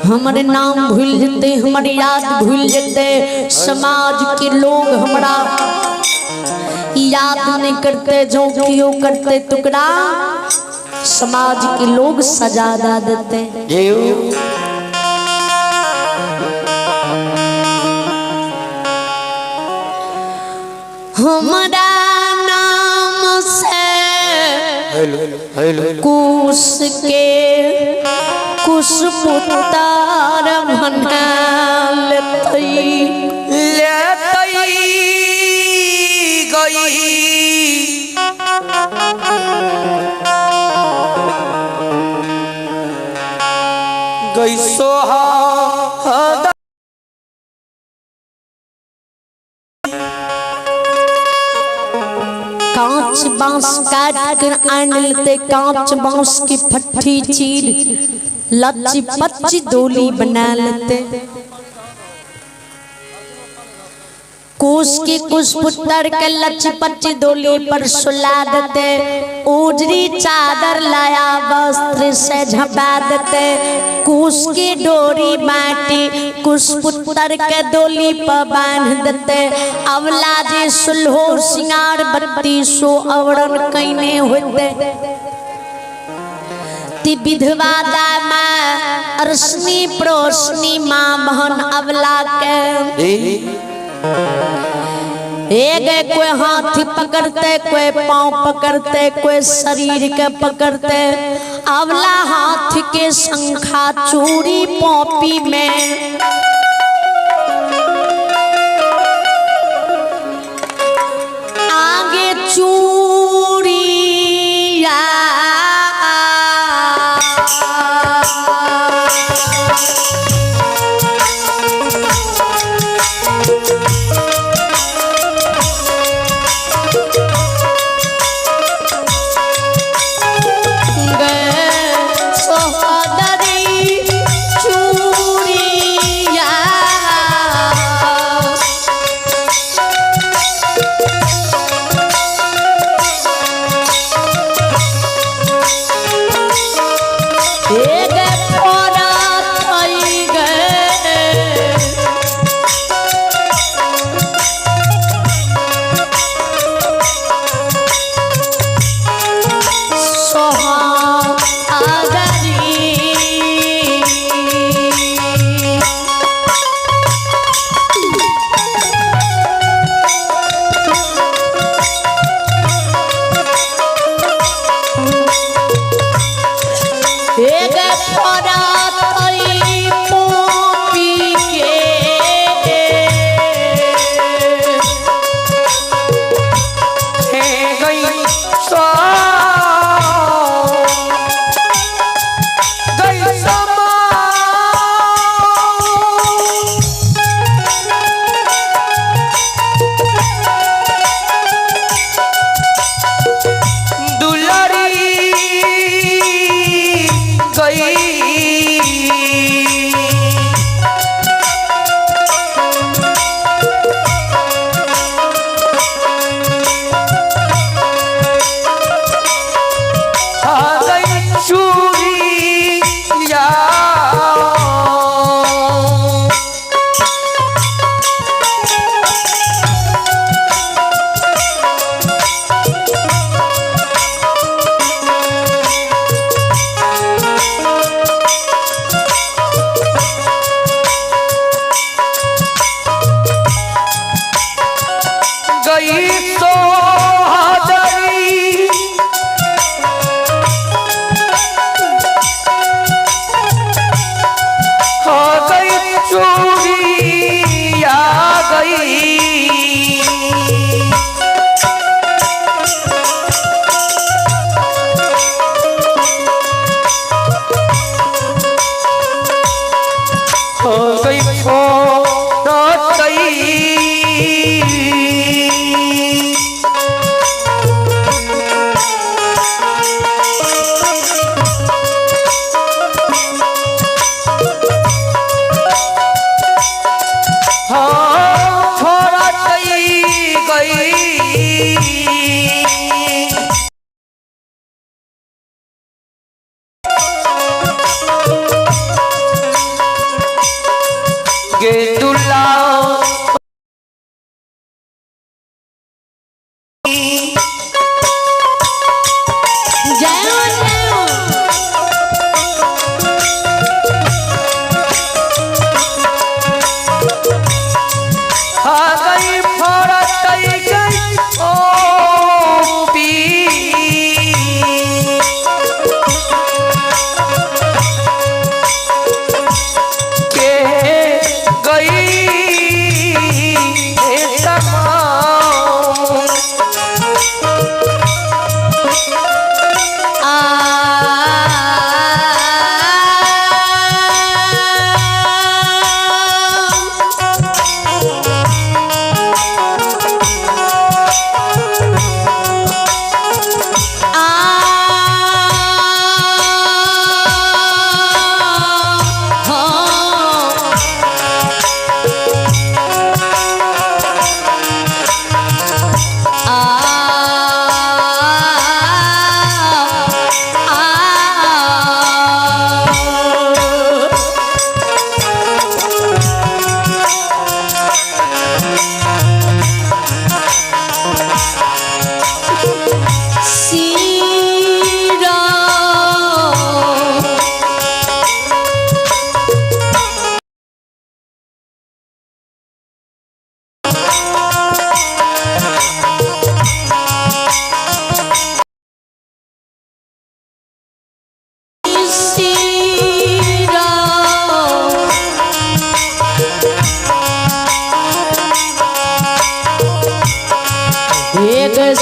हमर नाम भूल जेते, हमर याद भूल जेते, समाज के लोग हमरा याद नहीं करते, जो क्यों करते टुकड़ा समाज के लोग सजा दा देते। जेऊ हमरा नाम से हेलो हेलो कुश के कुश पुतार बना लेतै। लेतई गई। गई सोहा कांच बांस काट कर आन लेते, कांच बांस की फट्टी चीर लच्ची पच्ची डोली बना लेते। कुश की कुश पुत्र के लच्ची पच्ची डोली पर सुला देते, उजरी चादर लाया वस्त्र से झपा देते। कुश की डोरी बाटी कुश पुत्र के डोली पर बांध देते। अवला जे सुल्हो सिंगार बत्ती सो अवरण कैने होते। ती विधवा दामा अरसनी प्रोसनी माँ बहन अवला के एक कोई हाथ पकड़ते, कोई पाँव पकड़ते, कोई शरीर के पकड़ते। अवला हाथ के शंखा चूड़ी पॉपी में आगे चूड़िया गए सोहदरी चूड़िया।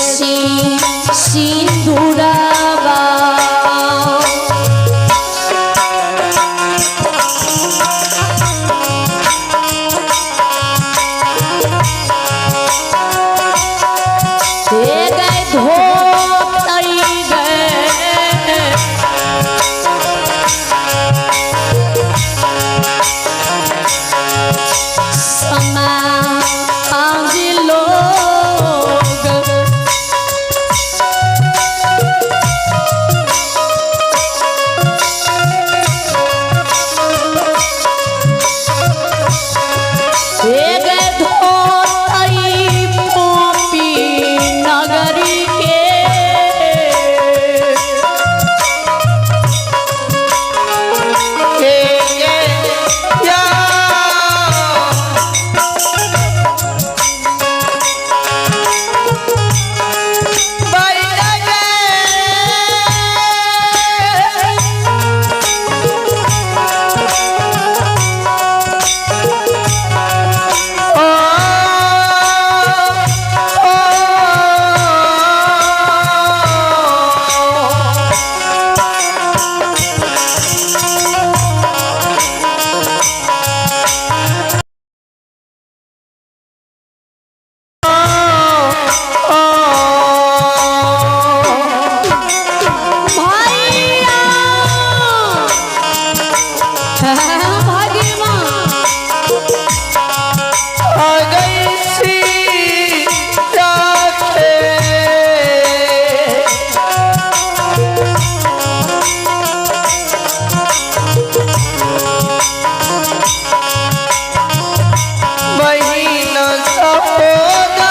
सी सिंदूरवा। हे गए धोतई गए समाज लोग। हे गए धोतई पोपी नगरी के। भैया भगवान महीना सहोदा।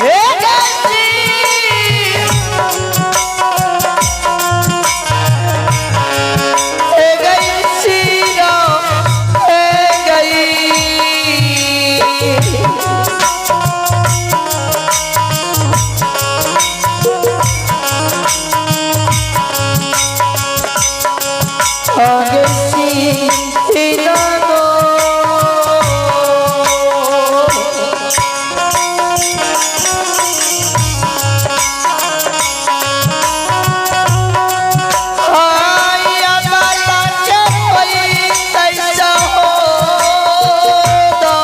हे गई, हे गई सीरा, हे गई। आगे सी दो। आया बाला चपई तैसा हो दो।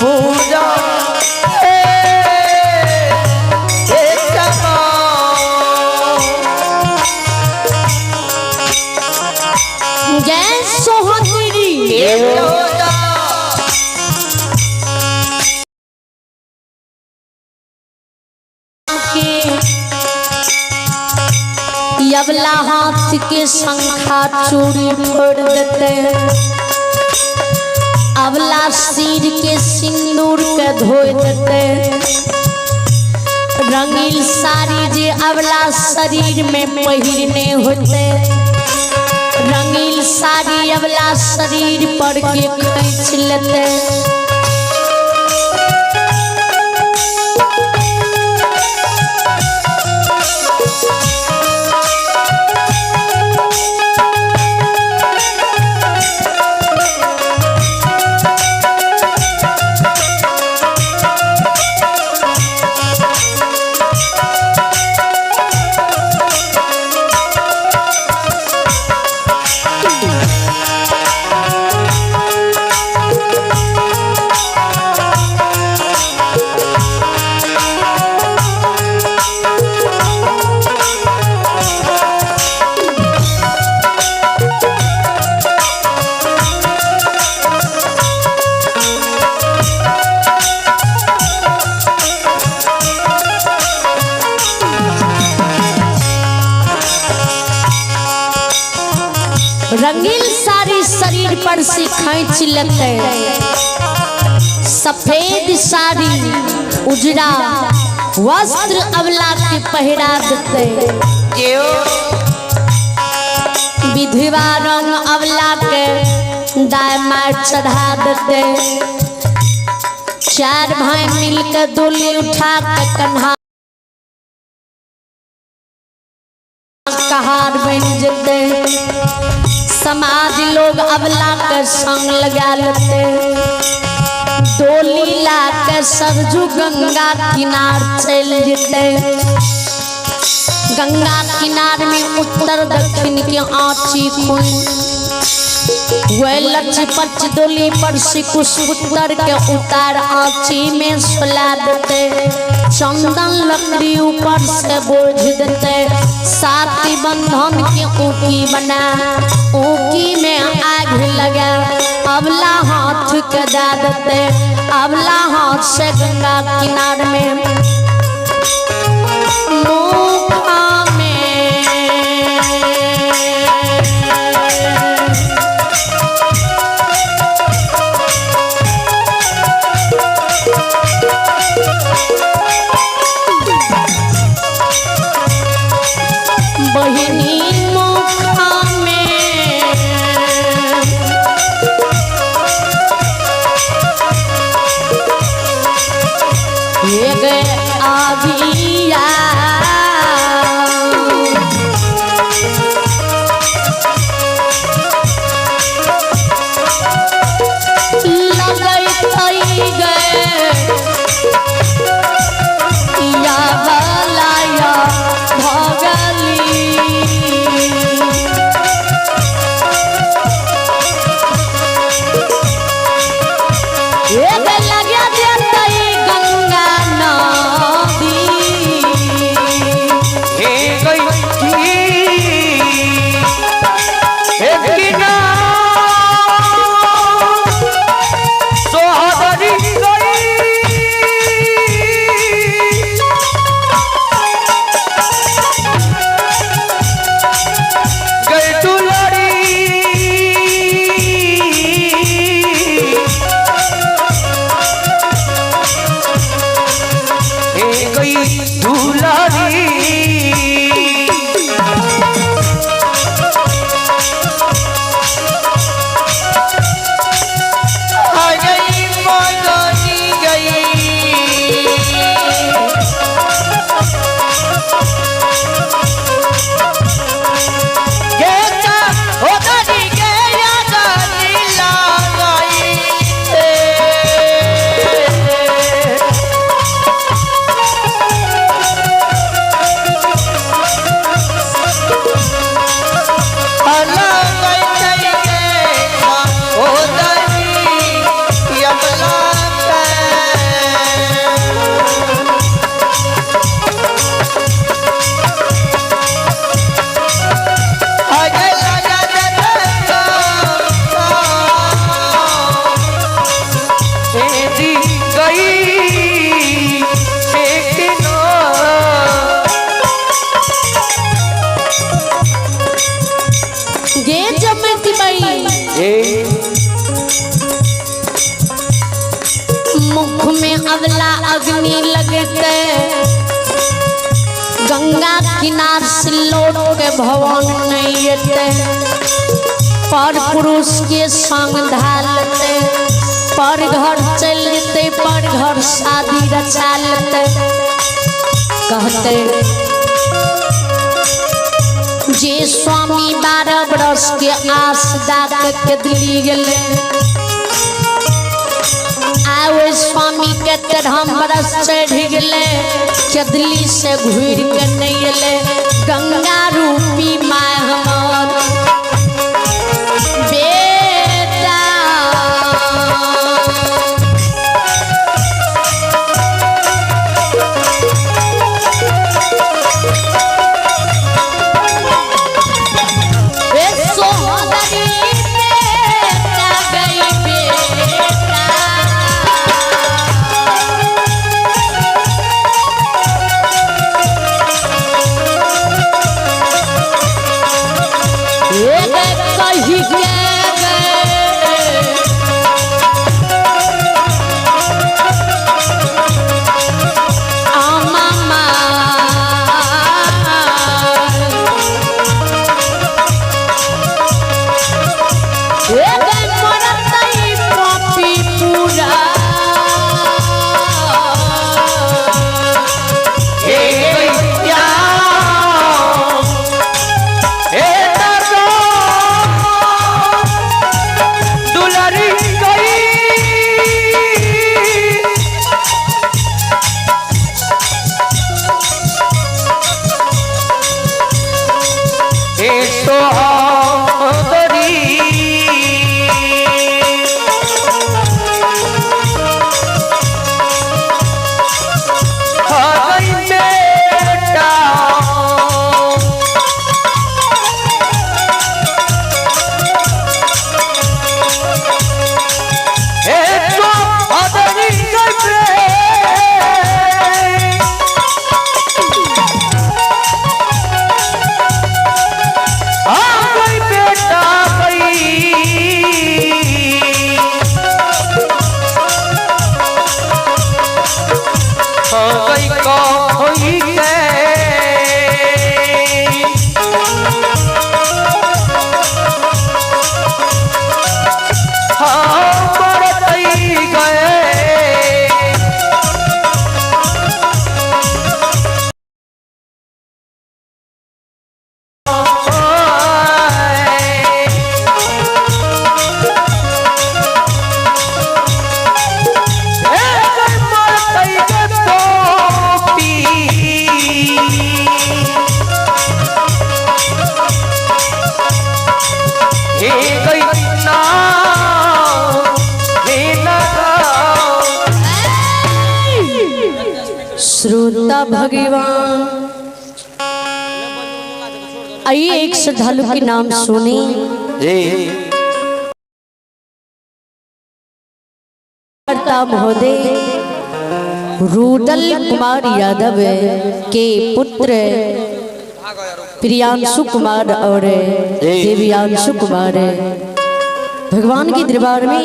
पूजा जय सोहतरी। के यबला हाथ के शंखा चूड़ी फोड़ देते, अबला सिर के सिंदूर के धोए देते, रंगीन साड़ी जे अबला शरीर में पहिरने होते, रंगीन साड़ी अबला शरीर पर के खींच लेते। रंगीन साड़ी शरीर पर से खींच लेते। सफेद साड़ी उजरा वस्त्र अबला के पहिरा देते। जेओ। विधवा रंग अबला के दाय मार चढ़ा देते। चार भाई मिलकर डोली उठा के कन्हा कहार बन जते। समाज लोग अबला के संग लगा लेते। डोली ला के सरजू गंगा किनार चल जते। गंगा किनार में उत्तर दक्षिण के आँची खुन वह लच पच डोली पर से कुछ उत्तर के उतार आँची में सुला देते। चंदन लकड़ी ऊपर से बोझ देते। साथी बंधन के ऊकी बना ऊकी में आग लगा अबला हाथ के दा देते। अबला हाथ से गंगा किनार में मुखा में बहिनी मुखा में एक आगिया लगई गए या बलाया भगली। एक लगे जतई गंगा नदी। हे गई की हे किना सोहदरी गई गई दुलारी हे गई दुलारी। आ गई मदनी गई गेता होदरी गे यादनी लगाई ए। गई एक ना। गे जमती बाई ए मुख में अबला अग्नि लगते। गंगा किनार से लौट के भवन नहीं एते। पर पुरुष के संग ढालते। पर घर चल जेते पर घर शादी रचा लेते। कहते जे स्वामी 12 बरस के आस दा के दिल्ली गेले आवे स्वामी के 13 बरस चढ़ गेले चदली से घूर के नहीं एले। गंगा रूपी my हमर बेटा ए सोहदरी बेटा गई बेटा। श्रोता भगवान, आइए एक श्रद्धालु के नाम सुने। जी। कर्ता महोदय रूदल कुमार यादव के पुत्र प्रियांशु कुमार और देव्यांशु कुमार भगवान के दरबार में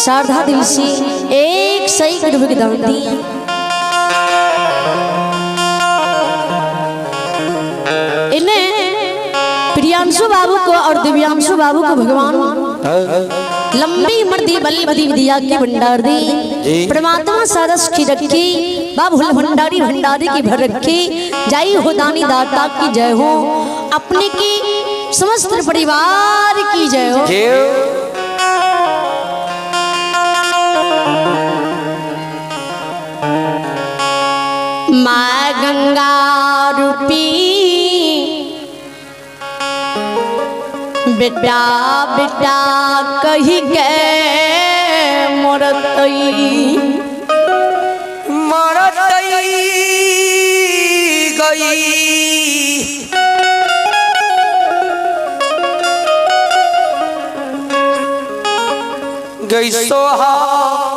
शारदा दिल से एक सही रुपये के दान दी। इन्हें प्रियांशु बाबू को और दिव्यांशु बाबू को भगवान लंबी उम्र दी, बलि बदी दिया की भंडार दी, परमात्मा सारस की रखी, बाबुल भंडारी भंडारी की भर रखी, जय हो दानी दाता की जय हो, अपने की समस्त परिवार की जय हो। माँ गंगा रूपी बेटा बेटा कही के मरतई मरतई गई। गई सोहादरी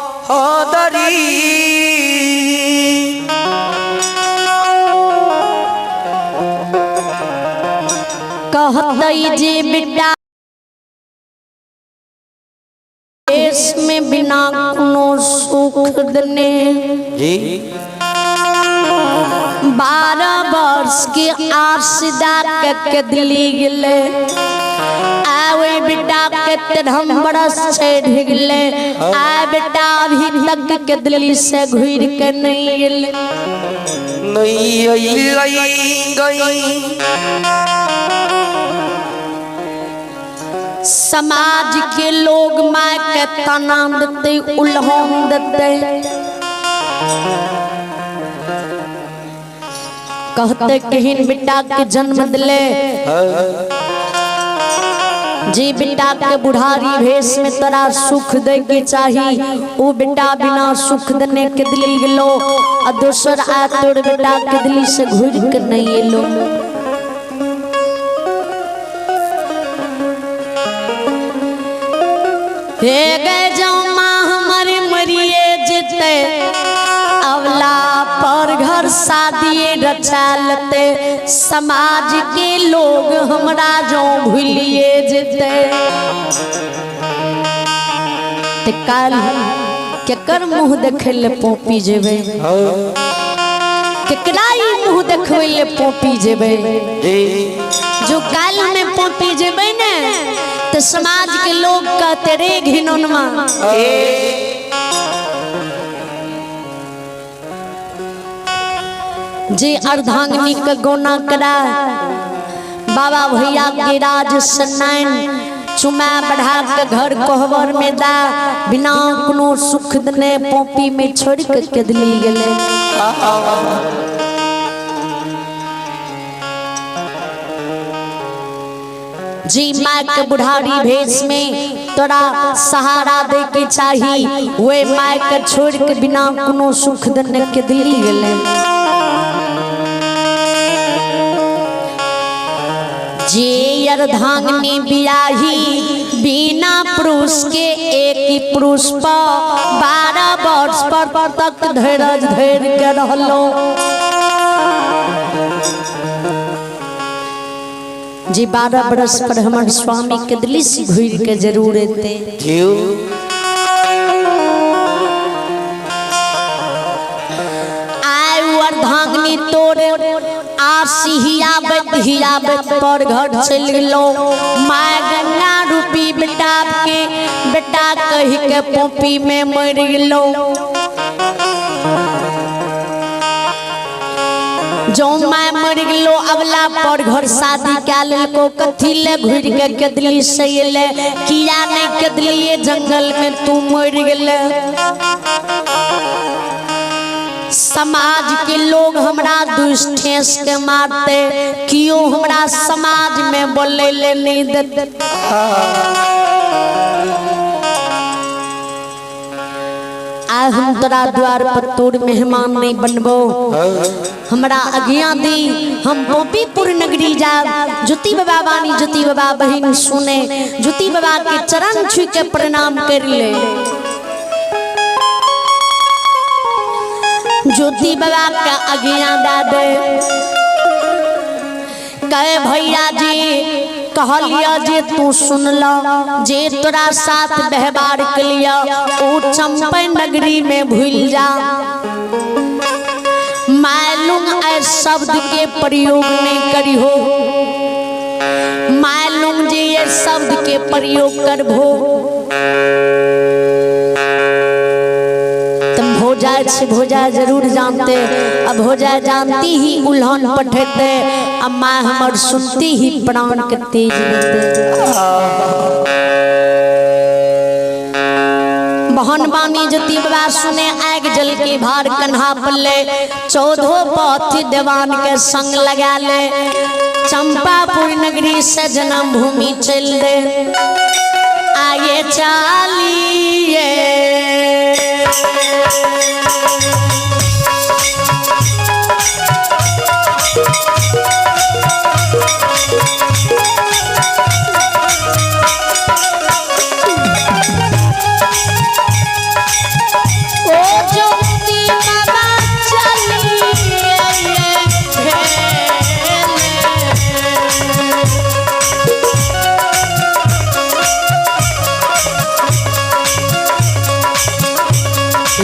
कहतई जे बेटा देश में बिना कोनो सुख देने जी 12 वर्ष के आरसीदा के दिल्ली गेले, आवे बेटा के 13 बरस चढ़ गेले, आ बेटा अभी तक के दिल्ली से घुर के नहीं गेले। नहीं आई गई। समाज के लोग माँ के तना देते, उल्हन देते, कहते कहीं बेटा के जन्म दिले, जी बेटा के बुढ़ारी भेष में तोरा सुख दे के चाही, वो बेटा बिना सुख देने के दिल्ली गेलो, आ दोसर आ तोर बेटा के दिल्ली से घुर के नहीं एलो। हे गए जाओ माँ हमारे मरिए जते, अवला पर घर शादी रचा लते, समाज के लोग हमरा जो भूलिए जते। ते काल केकर मुँह देखे ले पोपी जेबे, केकरा ई मुँह देखबे ले पोपी जेबे, जो काल में पोपी जेबे ने तो समाज के लोग कहते रे घिनौनमा। जे अर्धांगिनी के गोना करा बाबा भैया के राज सनाइन चुमा बढ़ा के घर कोहबर में दा बिना कोनो सुख देने पोपी में छोड़ के केदली गेले। जी माँ के बुढ़ारी भेष में तोरा सहारा दे के चाही, वे माँ के छोड़ के बिना कोनो सुख देने के दिल्ली गेले। जे अर्धांगिनी बियाही बिना पुरुष के एक ही पुरुष पर 12 वर्ष पर तक धैर्य धैर्य के रहलो। जी 12 बरस पर हमार स्वामी के दिल्ली से घुर के जरूर एते। आय अर्धांगिनी तोरे आसी हियाबत हियाबत पर घर चल गेलो, माँ गंगा रूपी बेटा के बेटा कही के पोपी में मर गेलो। जो मैं मर गेलो अगला पर घर शादी कै लेलको, कथी ले घुर के केदली से एले, किया नहीं केदलिए जंगल में तू मर गेले। समाज के लोग हमरा दुष्ठेस के मारते, क्यों हमरा समाज में बोले ले नहीं देते। आ आइ हम तोरा द्वार पर तोर मेहमान नहीं बनबो। हमरा आज्ञा दी, हम गोपीपुर नगरी जाब। ज्योति बाबा वाणी ज्योति बाबा बहिन सुने, ज्योति बाबा के चरण छू के प्रणाम कर ले। ज्योति बाबा का आज्ञा दा दे। कहे भैया जी कहलिया जे तू सुन ल, जे तोरा साथ व्यवहार के लिया ओ चंपई नगरी में भूल जा। मालूम ऐ शब्द के प्रयोग नहीं करी हो। मालूम जे ये शब्द के प्रयोग करभो तुम भोजा से भोजा जरूर जानते। अब भोजा जानती ही उल्हन पठेते, अब माँ हमर सुनती ही प्राण के तेज देते। बहन बानी ज्योति बाबा सुने आग जल के भार कन्हा पल्ले, चौदहो पथ देवान के संग लगा ले, चंपापुर नगरी से जन्म भूमि चल दे। आगे चालिए ओ ज्योति बाबा चलिए।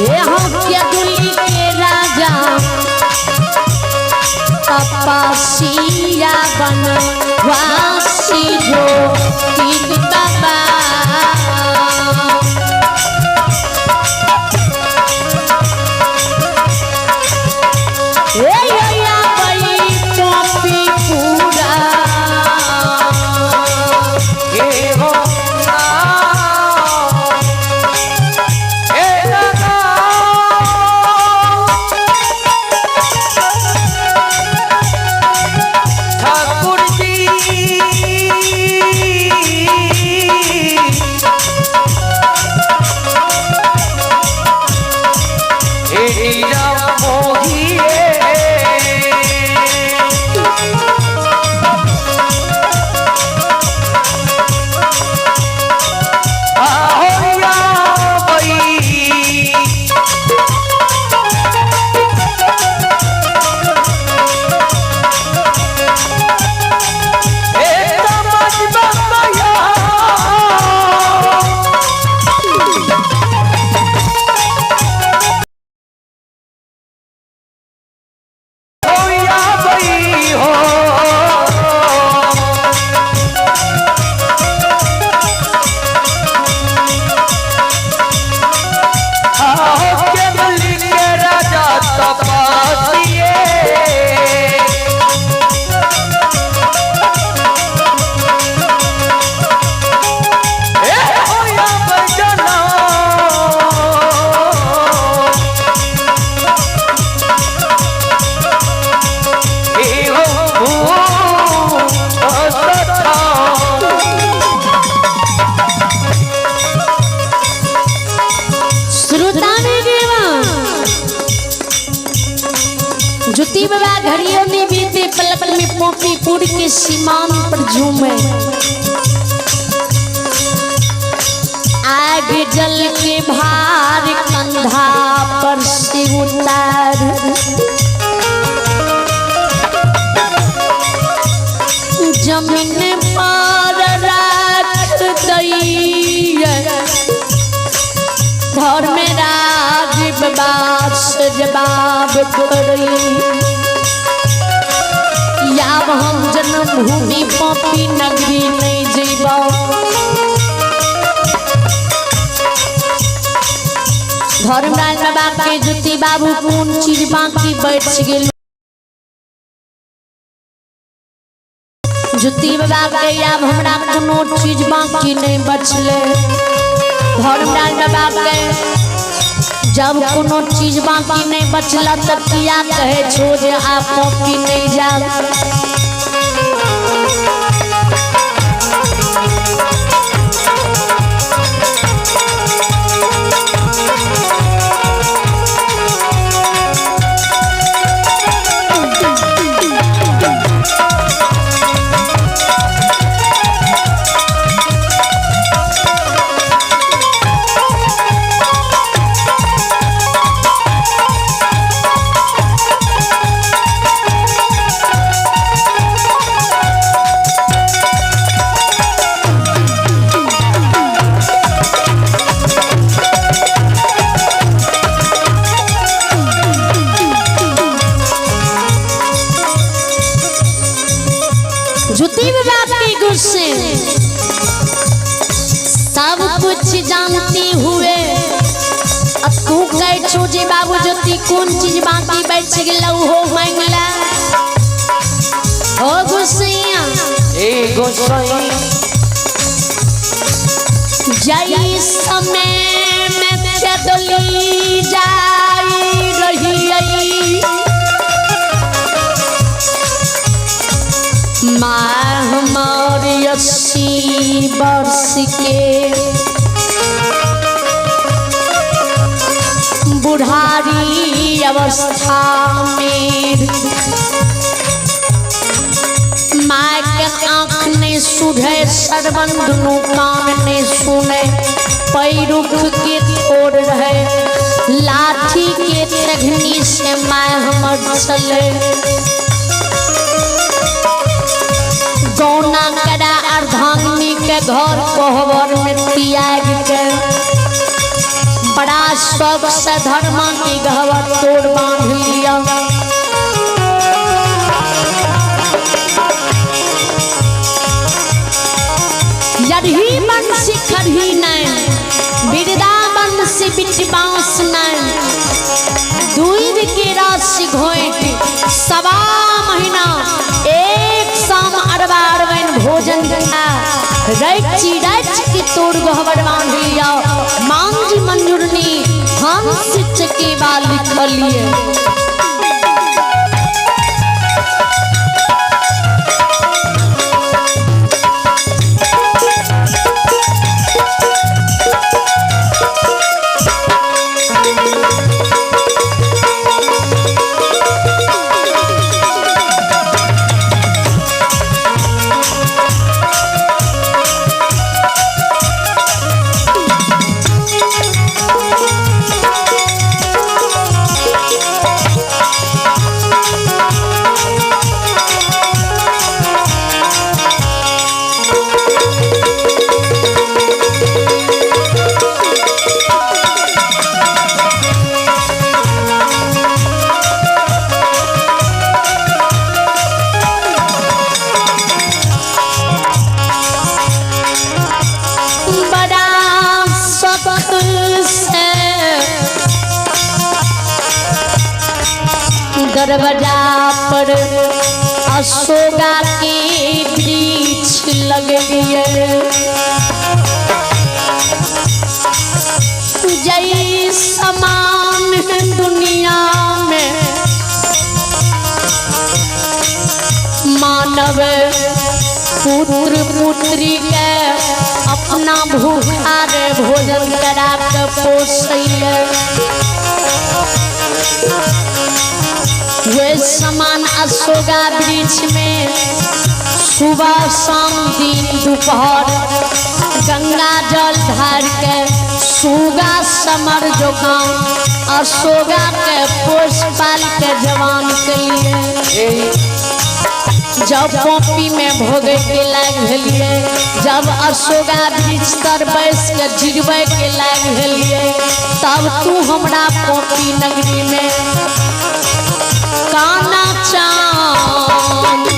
ये हम क्या दुली के राजा तपस्या बनवासी ज्योति बाबा। ए या बई टोपी पूरा हे हो ना, हे ना, ठाकुर जी हे नीरा मोहिए। आहोया बई हे तमज बाबा। होया बई हो। आओ केवली के राजा तपसिए। ए होया बजना। ए हो असथा। श्रोता में देवा ज्योति बाबा घड़ियों में बीते पलक में पोपीपुर के सीमान पर झूमे। आग जल के भार कंधा पर से उतार, जमीन पर रख दैया। घर में राज बाबा से जवाब करई। याब हम जन्मभूमि पापी नगरी नहीं जीबो। धर्मराज बाबा के ज्योति बाबू कोन चीज बाकी बैठ गेल। ज्योति बाबा के आब हमरा कोनो चीज बाकी नहीं बचले। धर्मराज बाबा के जब कोनो चीज बाकी नहीं बचला त किया कहे छो जे आप पापी नहीं जाब। लगै छौ जे बाबू ज्योति कोन चीज बाकी बच गेलौ हो मांगला। ओ गोसैया ए गोसाई जई समय में चदली जाई रही माँ हमार 80 वर्ष के बुढ़ारी अवस्था में माँ के आँख नहीं सुझे, सरवन दुनू कान नहीं सुने, पैरुख के तोड़ रहे, लाठी के तघनी से माँ हमर चले। गौना करा अर्धांगिनी के घर कोहबर में त्याग के बड़ा शौक से धर्मा की गहवर तोड़ बांध लिया। यरही मन शिखरही नैन, वृंदावन से बिट बांस नैन, दूध के रस घोट 1.25 महीना एक शाम अरबा अरबैन भोजन खा रची रच के तोड़ गहबर बांध लिया। मांग मंजूरनी हंस चकेवा लिखलिए। बड़ा सख्त से दरवाजा पर अशोका के वृक्ष लगलिए। जय समान दुनिया में मानव पुत्र पुत्री के अपना भूखा रे भोजन करा के पोसैले, वे समान अशोका वृक्ष में सुबह शाम दिन दोपहर गंगा जल धार के सुगा समर जोकाम अशोका के पोष पाल के जवान के लिए। जब कॉपी में भोगे के लाग भेलिए, जब अशोका वृक्ष तर बैस के जिरबै के लाग भेलिए, तब तू हमरा कॉपी नगरी में काना चांद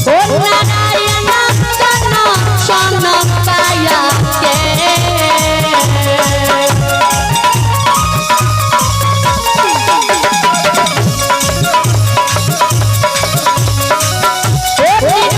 ओ नारायण काना चांद काया के। ओ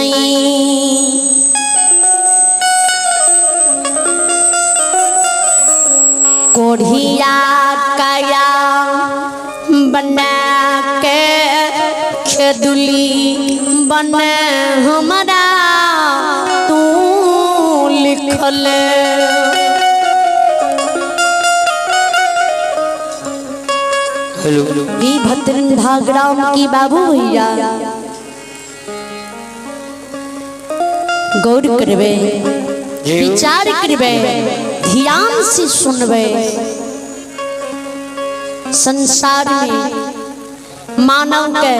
गोसाई कोढ़िया काया बना के खेदुली बन हमरा तू लिखल। हेलो। ई भद्रंधा ग्राम की बाबू भैया गौर करबे, विचार करबे, ध्यान से सुनबे। संसार में मानव के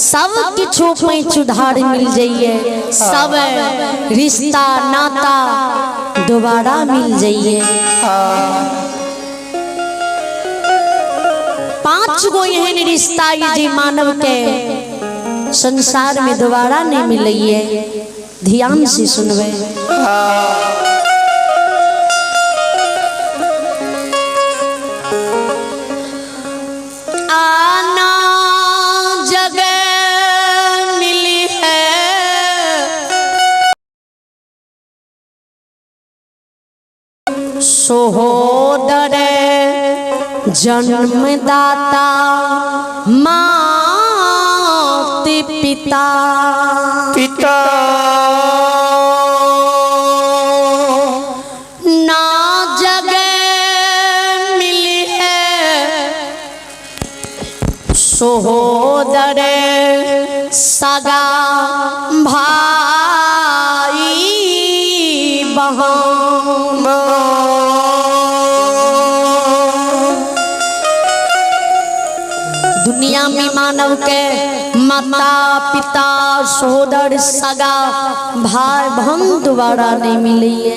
सब किछु पैंच उधार मिल जाइए, सब रिश्ता नाता दोबारा मिल जाइए। 5 गो एहन रिश्ता ये जे मानव के संसार में दोबारा नहीं मिलइए। ध्यान से सुनबे। आना जगह मिली है सोहोदर जन्मदाता मात पिता पिता ना जगह मिली है सोहोदर सगा भाई बहन। दुनिया में मानव के माता पिता सहोदर सगा भाई बहन दोबारा नहीं मिली है।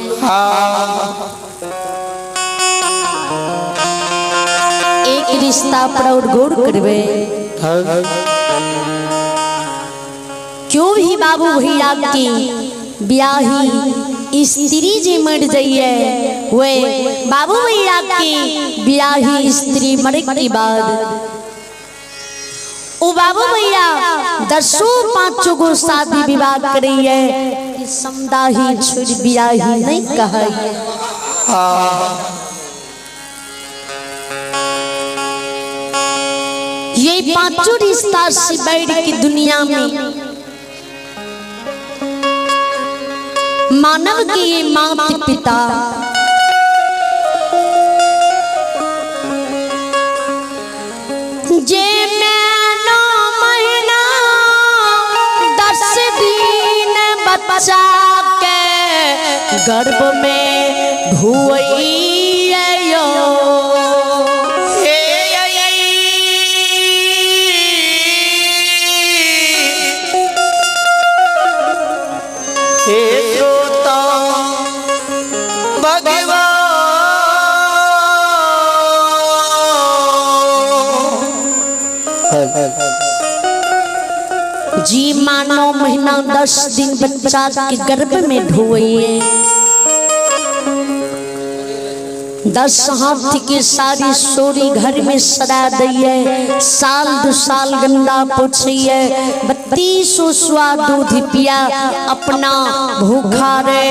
एक रिश्ता पर और गौर करबे। क्यों भी बाबू भैया की ब्याही स्त्री जी मर जाइए, वे बाबू भैया की ब्याही स्त्री मरे के बाद ओ बाबू भैया 10 5 गो शादी विवाह करिए कि समदाही छोड़ ब्याही नहीं कहिए। ये पांचों रिश्ता से बैठ की दुनिया में मानव के ये माता पिता जे मैं 9 महीना 10 दिन बच्चा के गर्भ में ढुइयो। हे हे श्रोता भगवान। जी माँ 9 महीना 10 दिन बच्चा के गर्भ में ढोइए, 10 हाथ की सारी सोरी घर में सड़ा दिए, साल 2 साल गंदा पोछिए, 32 सुआ दूध पिया अपना भूखा रे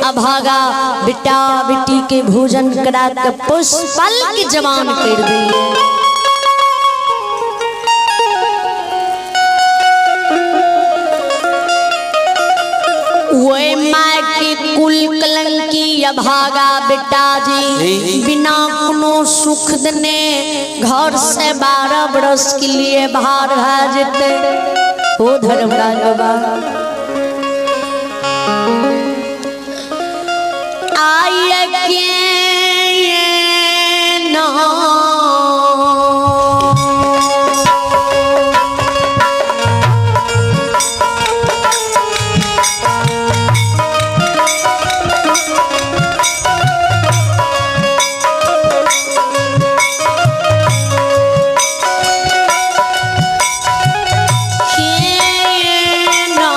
अभागा बेटा बेटी के भोजन करा के पोस पाल के जवान कर दिए। वे माँ के कुल कलंकी अभागा बेटा जी बिना कोनो सुख देने घर से 12 बरस के लिए बाहर भा जेते। ओ धर्मराज बाबा आइए के ना के ना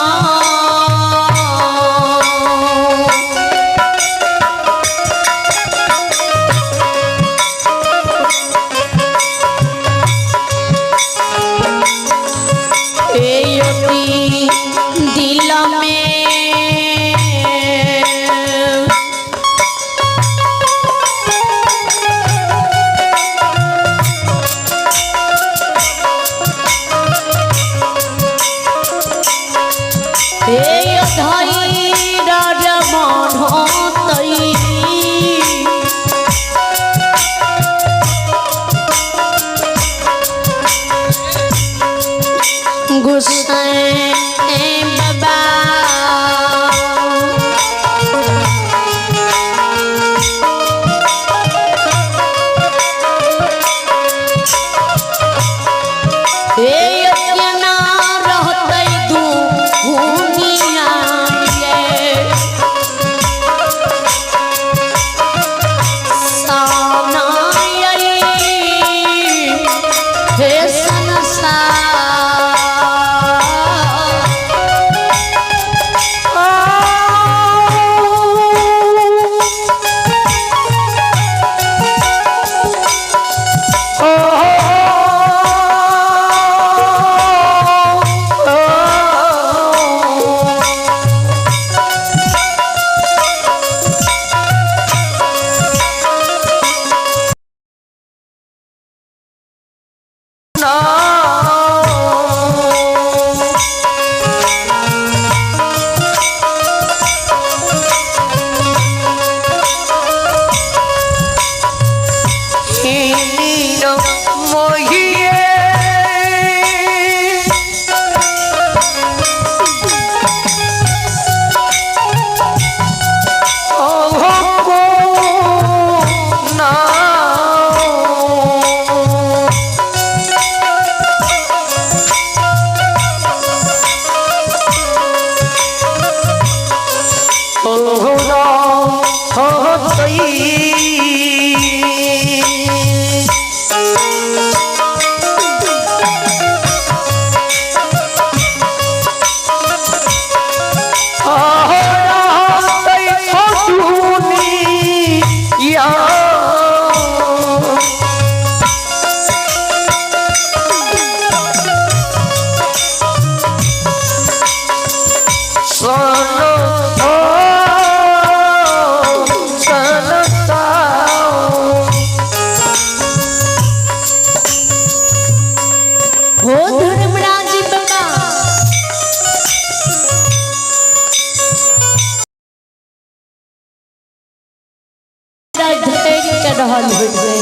रहल होइते।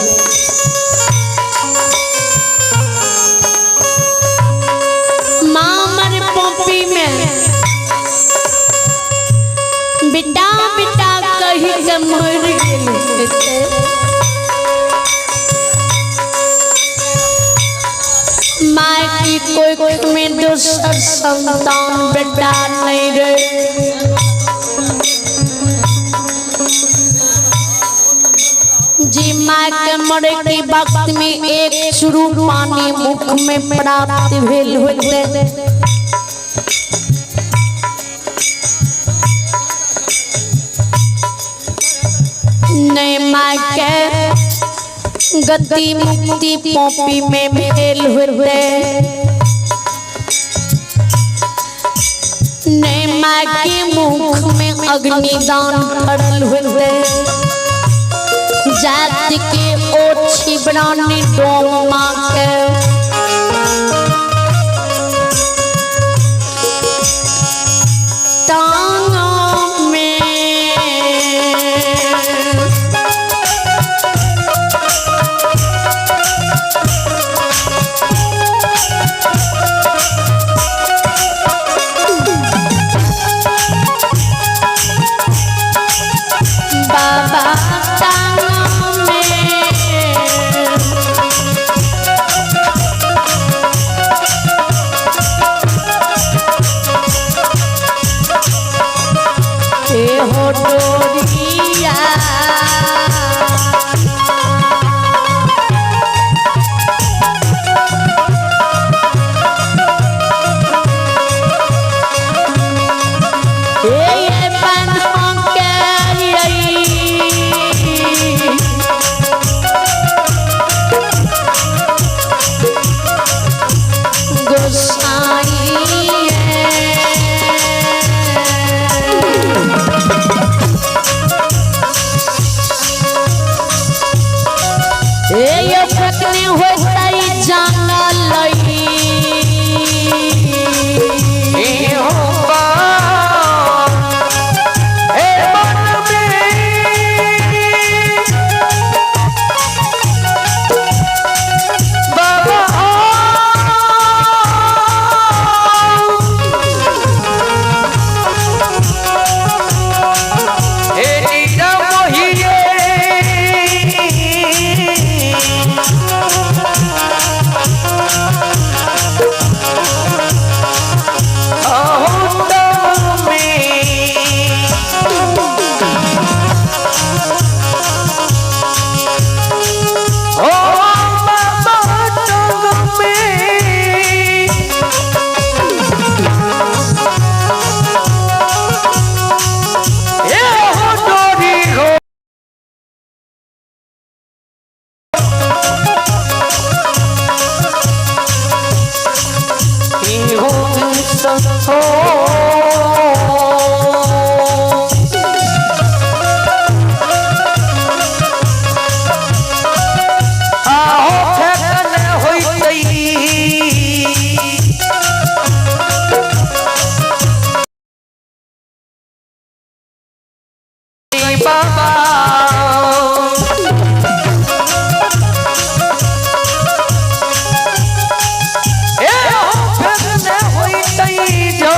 माँ मर पोपी में बेटा बेटा कही के मर गेल होइते। माँ की कोई में दोसर संतान बेटा नहीं रे। जी माँ के मरे के वक्त में एक चुरू पानी मुख में प्राप्त भेल होते। नहीं माँ के गति मुक्ति पोपी में भेल होते। नहीं माँ के मुख में अग्निदान पड़ल होते। जात के ओछी बनानी डोमा के टांगों में बाबा टांगों में ए हो डोरिया ए बन के आई गोसाई ए ये फकने होता जाना लई। ए हो बा ए मन में बाबा हे नीरा मोहिए आहो फेकन होइतई बाबा ए हो फेकन होइतई जो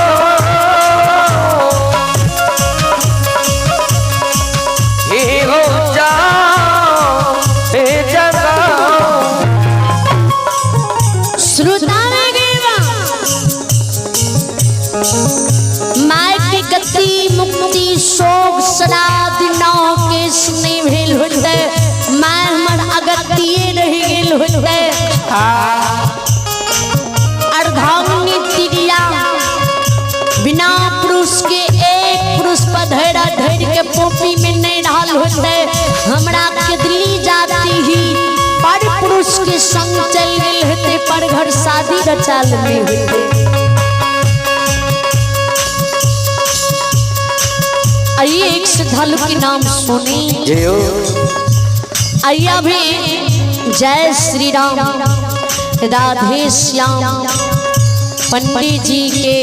हे हो जाओ हे जगाओ। श्रोता माय के गति मुक्ति शोक श्राद्ध नाव के सुने भेल होते। माय हमर अगतिये रहि गेल होते। अर्धांगिनी तिरिया बिना पुरुष के एक पुरुष पर धैरा धैर के पोपी में नहीं रहल होते। हमरा केदली जाती ही पर पुरुष के संग चल गेल होते। पर घर शादी रचाल में होते। आइए एक श्रद्धालु के नाम सुनी। आइए अभी जय श्री राम राधे श्याम पंडित जी के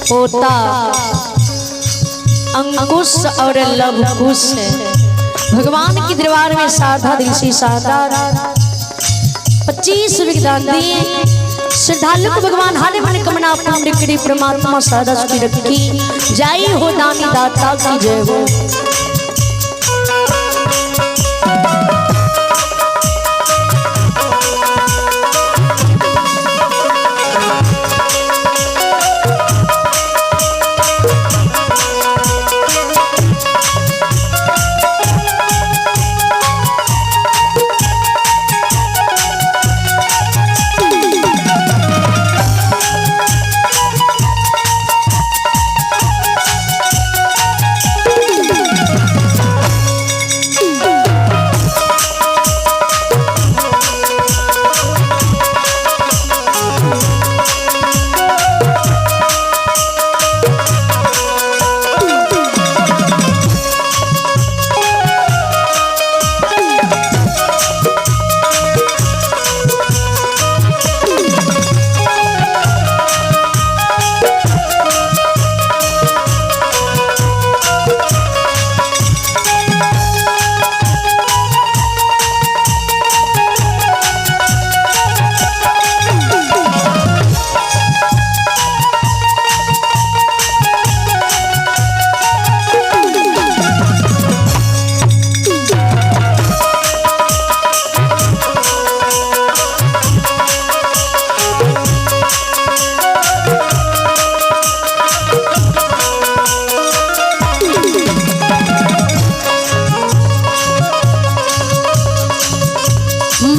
पोता अंकुश और लवकुश भगवान के दरबार में साधा दिल से साधा 25 विधान दिए श्रद्धालु को भगवान हरे मन कमना पुण्य करी परमात्मा सादा सुखी रखी। जय हो दानी दाता की जय हो।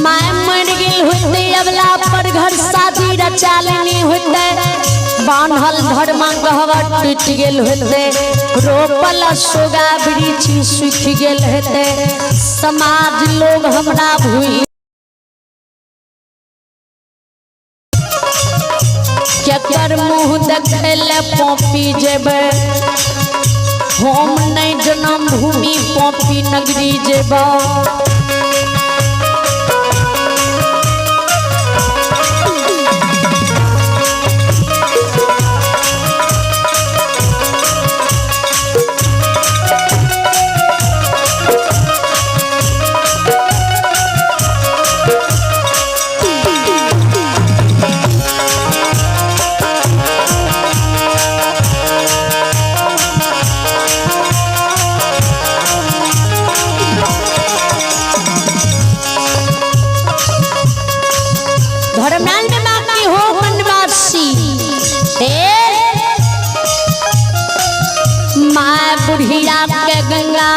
माय मर गेल होते अबला पर घर शादी रचालनी होते, बान्हल धर्मा गहवा टूट गेल होते, रोपल सोगा वृक्ष सूख गेल होते, समाज लोग हमरा भूल केकर मुँह देखे ले पॉपी जेबै, हम नहीं जन्म भूमि पॉपी नगरी जेबा। धर्मनाल में बाकी हो वनवासी माँ बुढ़िया के गंगा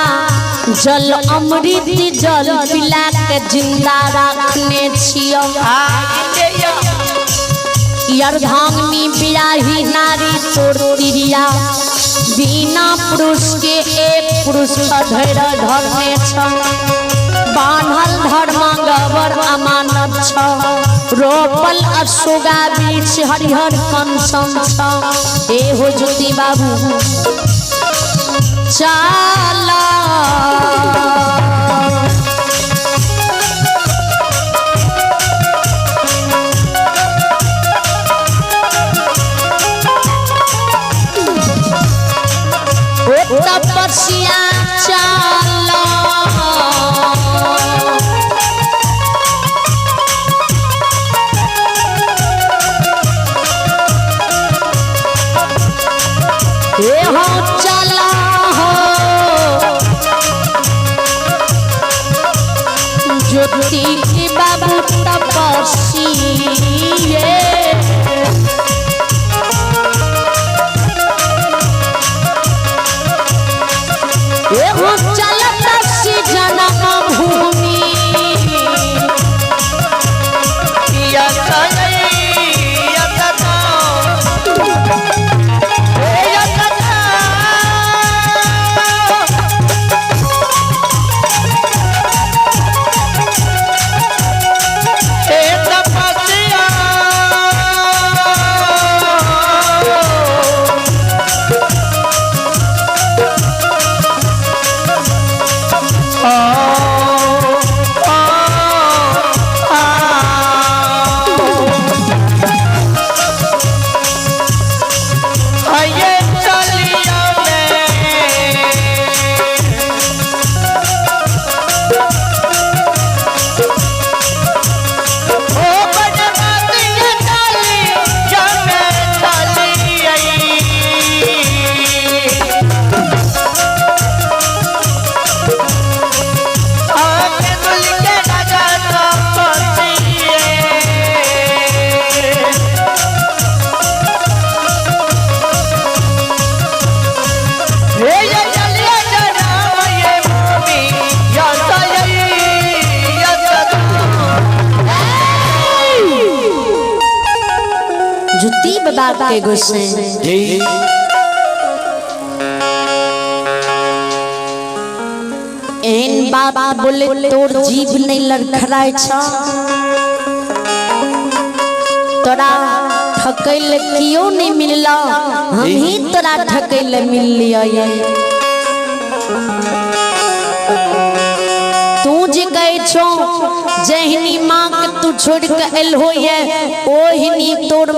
जल अमृत जल पिला के जिंदा रखने छियो। अर्धांगिनी बियाही नारी तोर तिरिया बिना पुरुष के एक पुरुष धैर्य धरने छ, बान्हल धर्म गबर अमानत छ, रोपल अशोगा वृक्ष हरिहर कंसम छ। ए हो ज्योति बाबू चाला तपस्या चाला ए हो चला हो ज्योति के बाबू तपस्या। एहो चलत सी जनम भूमि तपस्या। बाबा के गुस्से। जी। एहन बात बोले तोर जीभ नहीं लड़खड़ाय छ, तोरा ठकै ले कियो नहीं मिलला, हम ही तोरा ठकै ले मिललियै। तू जे कहै छो जहिनी माँ के तू छोड़ के एल हो ये ओहिनी तोर